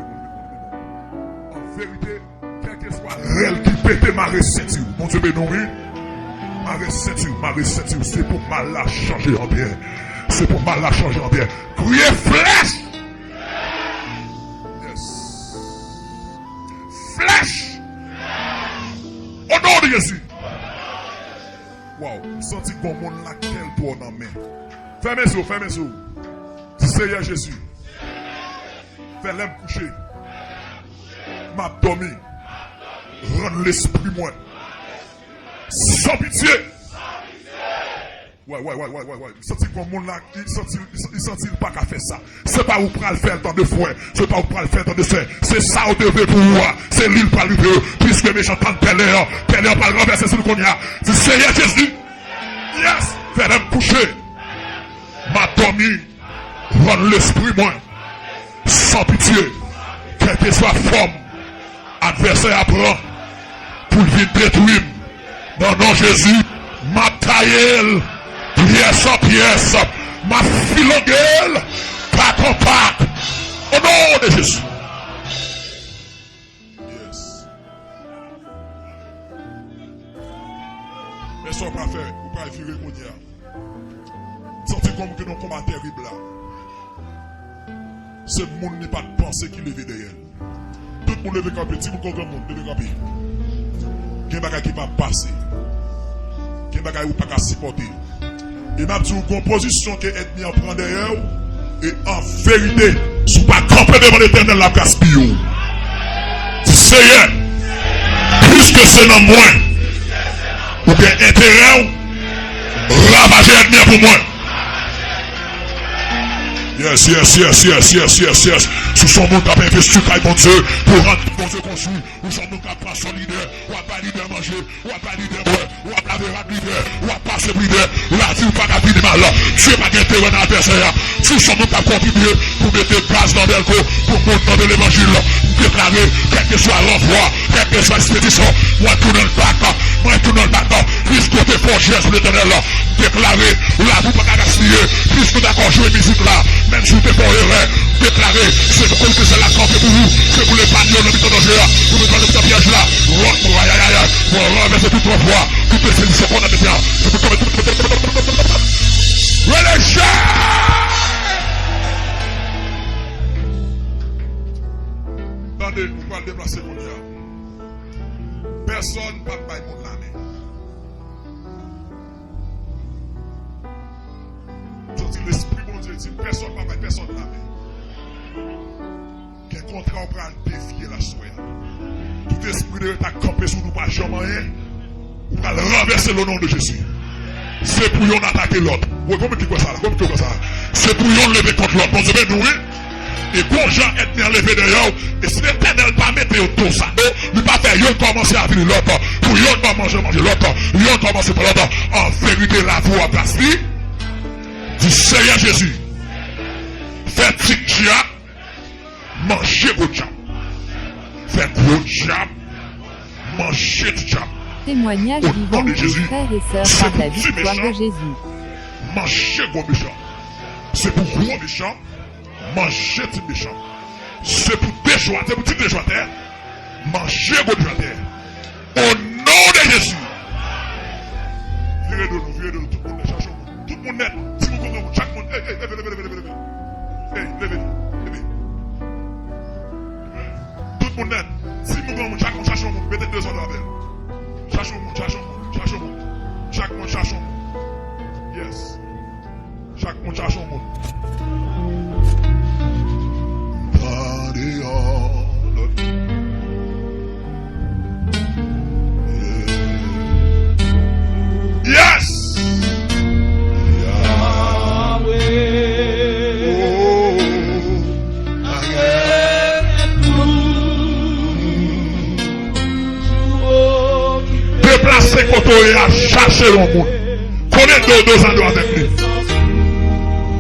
An verite, kèlkeswa rèl ki pete, mare senti w. Bondye beni w, wi. Mare senti w, mare senti w. Se pou mal la chanje an byen. Se pou mal la chanje an byen. Kriye flèch! Yes. Flèch! O non de Jezi! Waw, m santi gon moun la kè l twò nan men. Fèmen zo, fèmen zo. Di, Senyè Jezi, fè lè m kouche, m ap dòmi, rann lespri mwen san pitye. Way, way, way, way, way, way. M santi gon moun la, li santi, li santi l pa ka fè sa. Se pa ou k pral fè l, tande frè. Se pa ou k pral fè l, tande sè. Se sa w te vle pou ou a. Se li l pral rive. Piske mechan tann pèlen an, pèlen an pral ranvèse sou l kounye a. Di, Senyè Jezi, yes, fè lè m kouche, m ap dòmi, rann lespri mwen san pitye, kèlkeswa fòm advèsè a pran pou l vin detwi m. Nan non Jezi, m ap taye l pyès an pyès. M ap filonge l pak an pak. O non de Jezi. Yes. Men sa w pral fè, ou pral vire kounye a. Santi kòm gen yon konba tèrib la. Se moun li pa t panse ki leve dèyè l. Tout moun leve kanpe, timoun kon granmoun, leve kanpe. Gen bagay ki p ap pase. Gen bagay ou pa ka sipòte. E m ap di w, gon pozisyon ke ènmi an pran dèyè w, e an verite, si w pa kanpe devan Letènèl, l ap gaspiye w. Di, Seyè, piske se nan mwen ou gen enterè w, ravaje ènmi an pou mwen. Yes, yes, yes, yes, yes, yes, yes. Si w se yon moun k ap envesti kay Bondye pou rann Bondye konstwi, ou se yon moun k ap pran swen lidè, w ap bay lidè manje, w ap bay lidè bwè, w ap lave rad lidè, w ap pase pou lidè. Lavi w pa ka fini mal. Dye pa gen enterè nan advèsè a. Si w se yon moun k ap kontribye pou mete gaz nan bèlko, pou moun tande levanjil, m deklare, kèlkeswa ranvwa, kèlkeswa espedisyon, mwen tounen l bak, mwen tounen l bak. Plis kote fò jès pou Letènèl. M deklare, lavi w pa ka gaspiye. Plis nou dakò jwe mizik la, menm si w te fè yon erè, m deklare, se pou kote sèl la kanpe pou ou, se pou l epaye w nan mitan danje a, pou l epaye w nan mitan pyèj la. Ròt mwen, ayayayay, mwen ranvèse tout ranvwa, tout benediksyon kondane a. Rele chè! Tande, ou pral deplase kounye a. Pèsonn p ap bay moun lamen. Jodi, Lespri Bondye di, pèsonn pa bay pèsonn lamen. Gen kontra w pral defye la aswè a. Tout espri de reta k kanpe sou nou pa janm anyen, ou pral ranvèse l o non de Jezi. Se pou yonn atake lòt. Wi, konbyen ki kwè sa la? Konbyen ki kwè sa la? Se pou yonn leve kont lòt. Bondye beni w, wi. E gon jan ènmi an leve dèyè w, e si Letènèl pa mete yo do sa do, li pa fè yonn kòmanse avili lòt, pou yonn pa manje manje lòt, yonn kòmanse pran lòt, an verite, lavi w ap gaspiye. Di, Seyè Jezi, fè ti dyab manje gwo dyab. Fè gwo dyab manje ti dyab. Témoignage vivant des frères et sœurs par la victoire de Jésus. Manje gwo mechan. Se pou gwo mechan manje ti mechan. Se pou dechwa, se pou ti dechwatè manje gwo dechwatè. O non de Jezi. Vire do nou, vire do nou, tout moun nèt, chache yon moun. Tout moun nèt, timoun kou granmoun, chak moun. Ey, ey, leve, leve, leve, leve, leve. Ey, leve, leve. Tout moun nèt, timoun granmoun, chak moun chache yon moun, mete de zòn avè l. Chache yon moun, chache yon moun, chache yon moun. Chak moun chache yon moun. Yes. Chak moun chache yon moun. M pa deyò lòt moun. Yes! Yahweh, I am Deplase kote w ye a, chache yon moun. Kole do, do zado avèk li.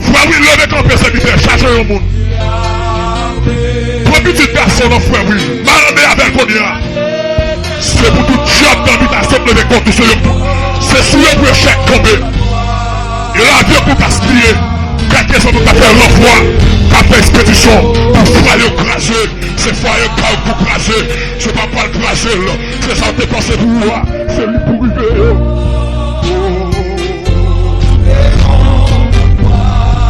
Frè Will, leve kanpe, sèvitè, chache yon moun. Pran pitit gason w lan, frè Will. Marande avè l kounye a. Se pou tout dyab nan abitasyon w leve kont ou, se yo pou, se sou yo pou echèk tonbe. E lavyon pou gaspiye. Kèlkeswa moun k ap fè ranvwa, k ap fè ekspedisyon pou fwaye w kraze. Se fwaye pa w pou kraze. Se pa pral kraze l. Se sa w te panse pou ou a. Se li pou rive yo.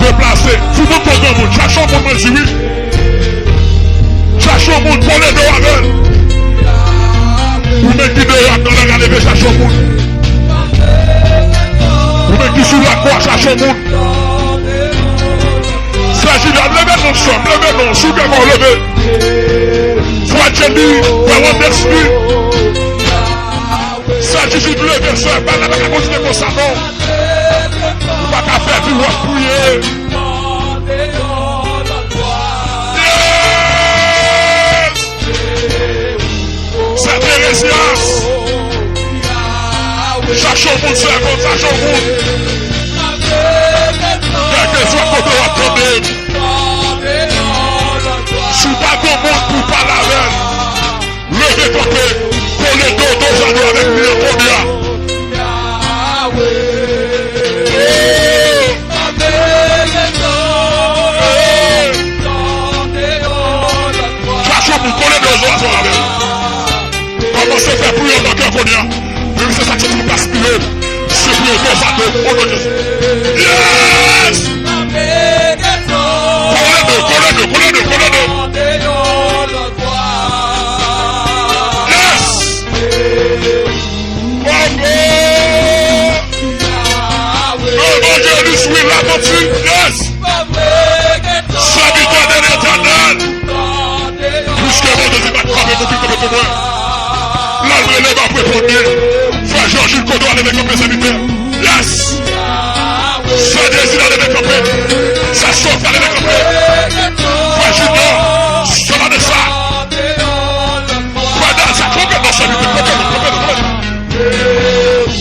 Deplase. Timoun kou granmoun. Chache yon moun mwen di wi. Chache yon moun. Kole do avè l. Ou menm ki deyò ak nan lari a, leve chache yon moun. Ou menm ki sou lakwa, chache yon moun. Sè Jilyan, leve non sè m, leve non, si w gen kò leve. Frè Jenny, frè Wandesly. Sè Jijit, leve sè, bagay la pa ka kontinye konsa non. Ou pa ka fè vi w ap priye. Yes! Sè Terezyas. Chache yon moun, sè Gon, chache yon moun. Kèlkeswa kote w ap tande m. Si w pa gen yon moun pou w pale avè l, leve kanpe, kole do, do zado avèk li an kounye a. Chache yon moun, kole do zado avè l. Kòmanse fè priyè nan kè w kounye a. Menm se sa k soti pou gaspiye. Se priyè do zado, o non de Jezi. Yes! Kole do, kole do, kole do, kole do. Yes! Bravo! Evangelist Will Lafontaine, yes! Sèvitè de Letènèl, piske Bondye di, "Bat frape pou ki kanpe pou mwen." Lè l rele, m ap reponn li. Frè Jòjin, kote w a, leve kanpe, sèvitè. Yes! Sè Dezi la, leve kanpe. Sè Sofia, leve kanpe. Frè Junior, sè Vanessa. Frè Dal, sa kanpe nan sèvitè, kanpe, kanpe, kanpe.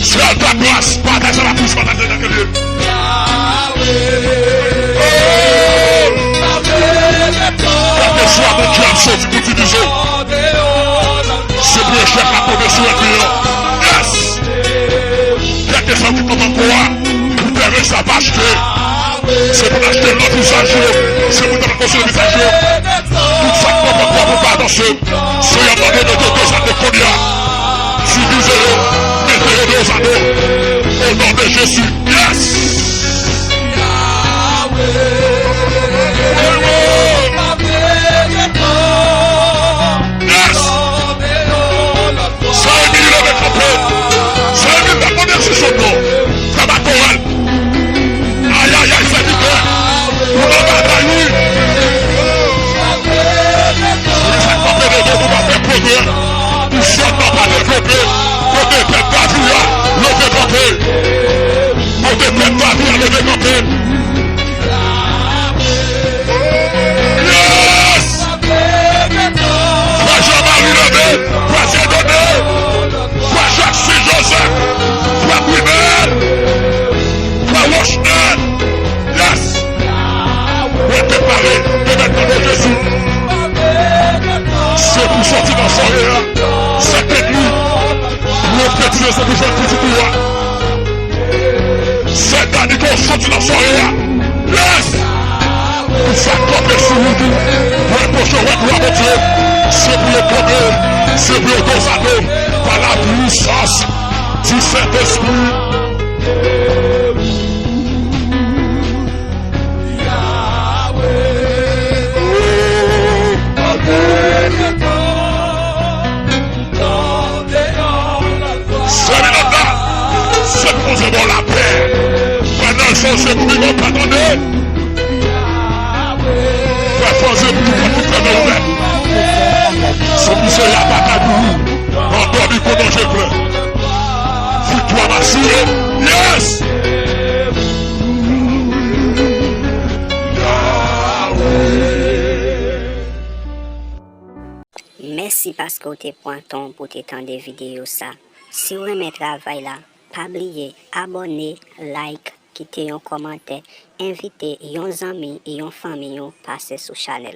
Sè Dagras, pataje la plis, pataje nan kèl ye. Oh! Kèlkeswa Bondye ap soti pou divize w, se pou echèk la tonbe sou ènmi an. Yes! Kèlkeswa ki konn ankò a, pou tèren sa pa achte. Se pou n achte lòt vizaj yo. Se pou n konstwi vizaj yo. Tout sa k pran pran pran pou pa avanse. Seyè mande mete do zado kounye a. Divize yo. Mete yo do zado. O non de Jezi. Yes! Yes! Sa Emili leve kanpe. Sa Emili pa konnen si sot non. Sa pa koral. Ayayay, sèvitè. Ou nan batay, wi. Sa k pa fè devwa, ou pa fè pwogrè. Ou sòt nan pa devlope. Kote pèp David la, leve kanpe. Kote pèp David la, leve kanpe. Yes! Frè Jean-Marie leve, frè Dieudonné, frè Jacques Joseph, frè Brunel, frè Rochner. Se pou yo tonbe, se pou yo konfate pa la pwisans di Sentespri. Sèminata, se poze bò lapè. Pandan jan se kwi nou pa tande. Fè poze pou tout pòt ki fèmen ouvè. Se pou se la batay pou ou. An dòmi kote je klè. Viktwa asire. Yes! Mèsi paske w te pran tan w pou te tande videyo sa. Si w renmen travay la, pa bliye abòne, like, kite yon kòmantè, envite yon zanmi, yon fanmi w pase sou chanèl.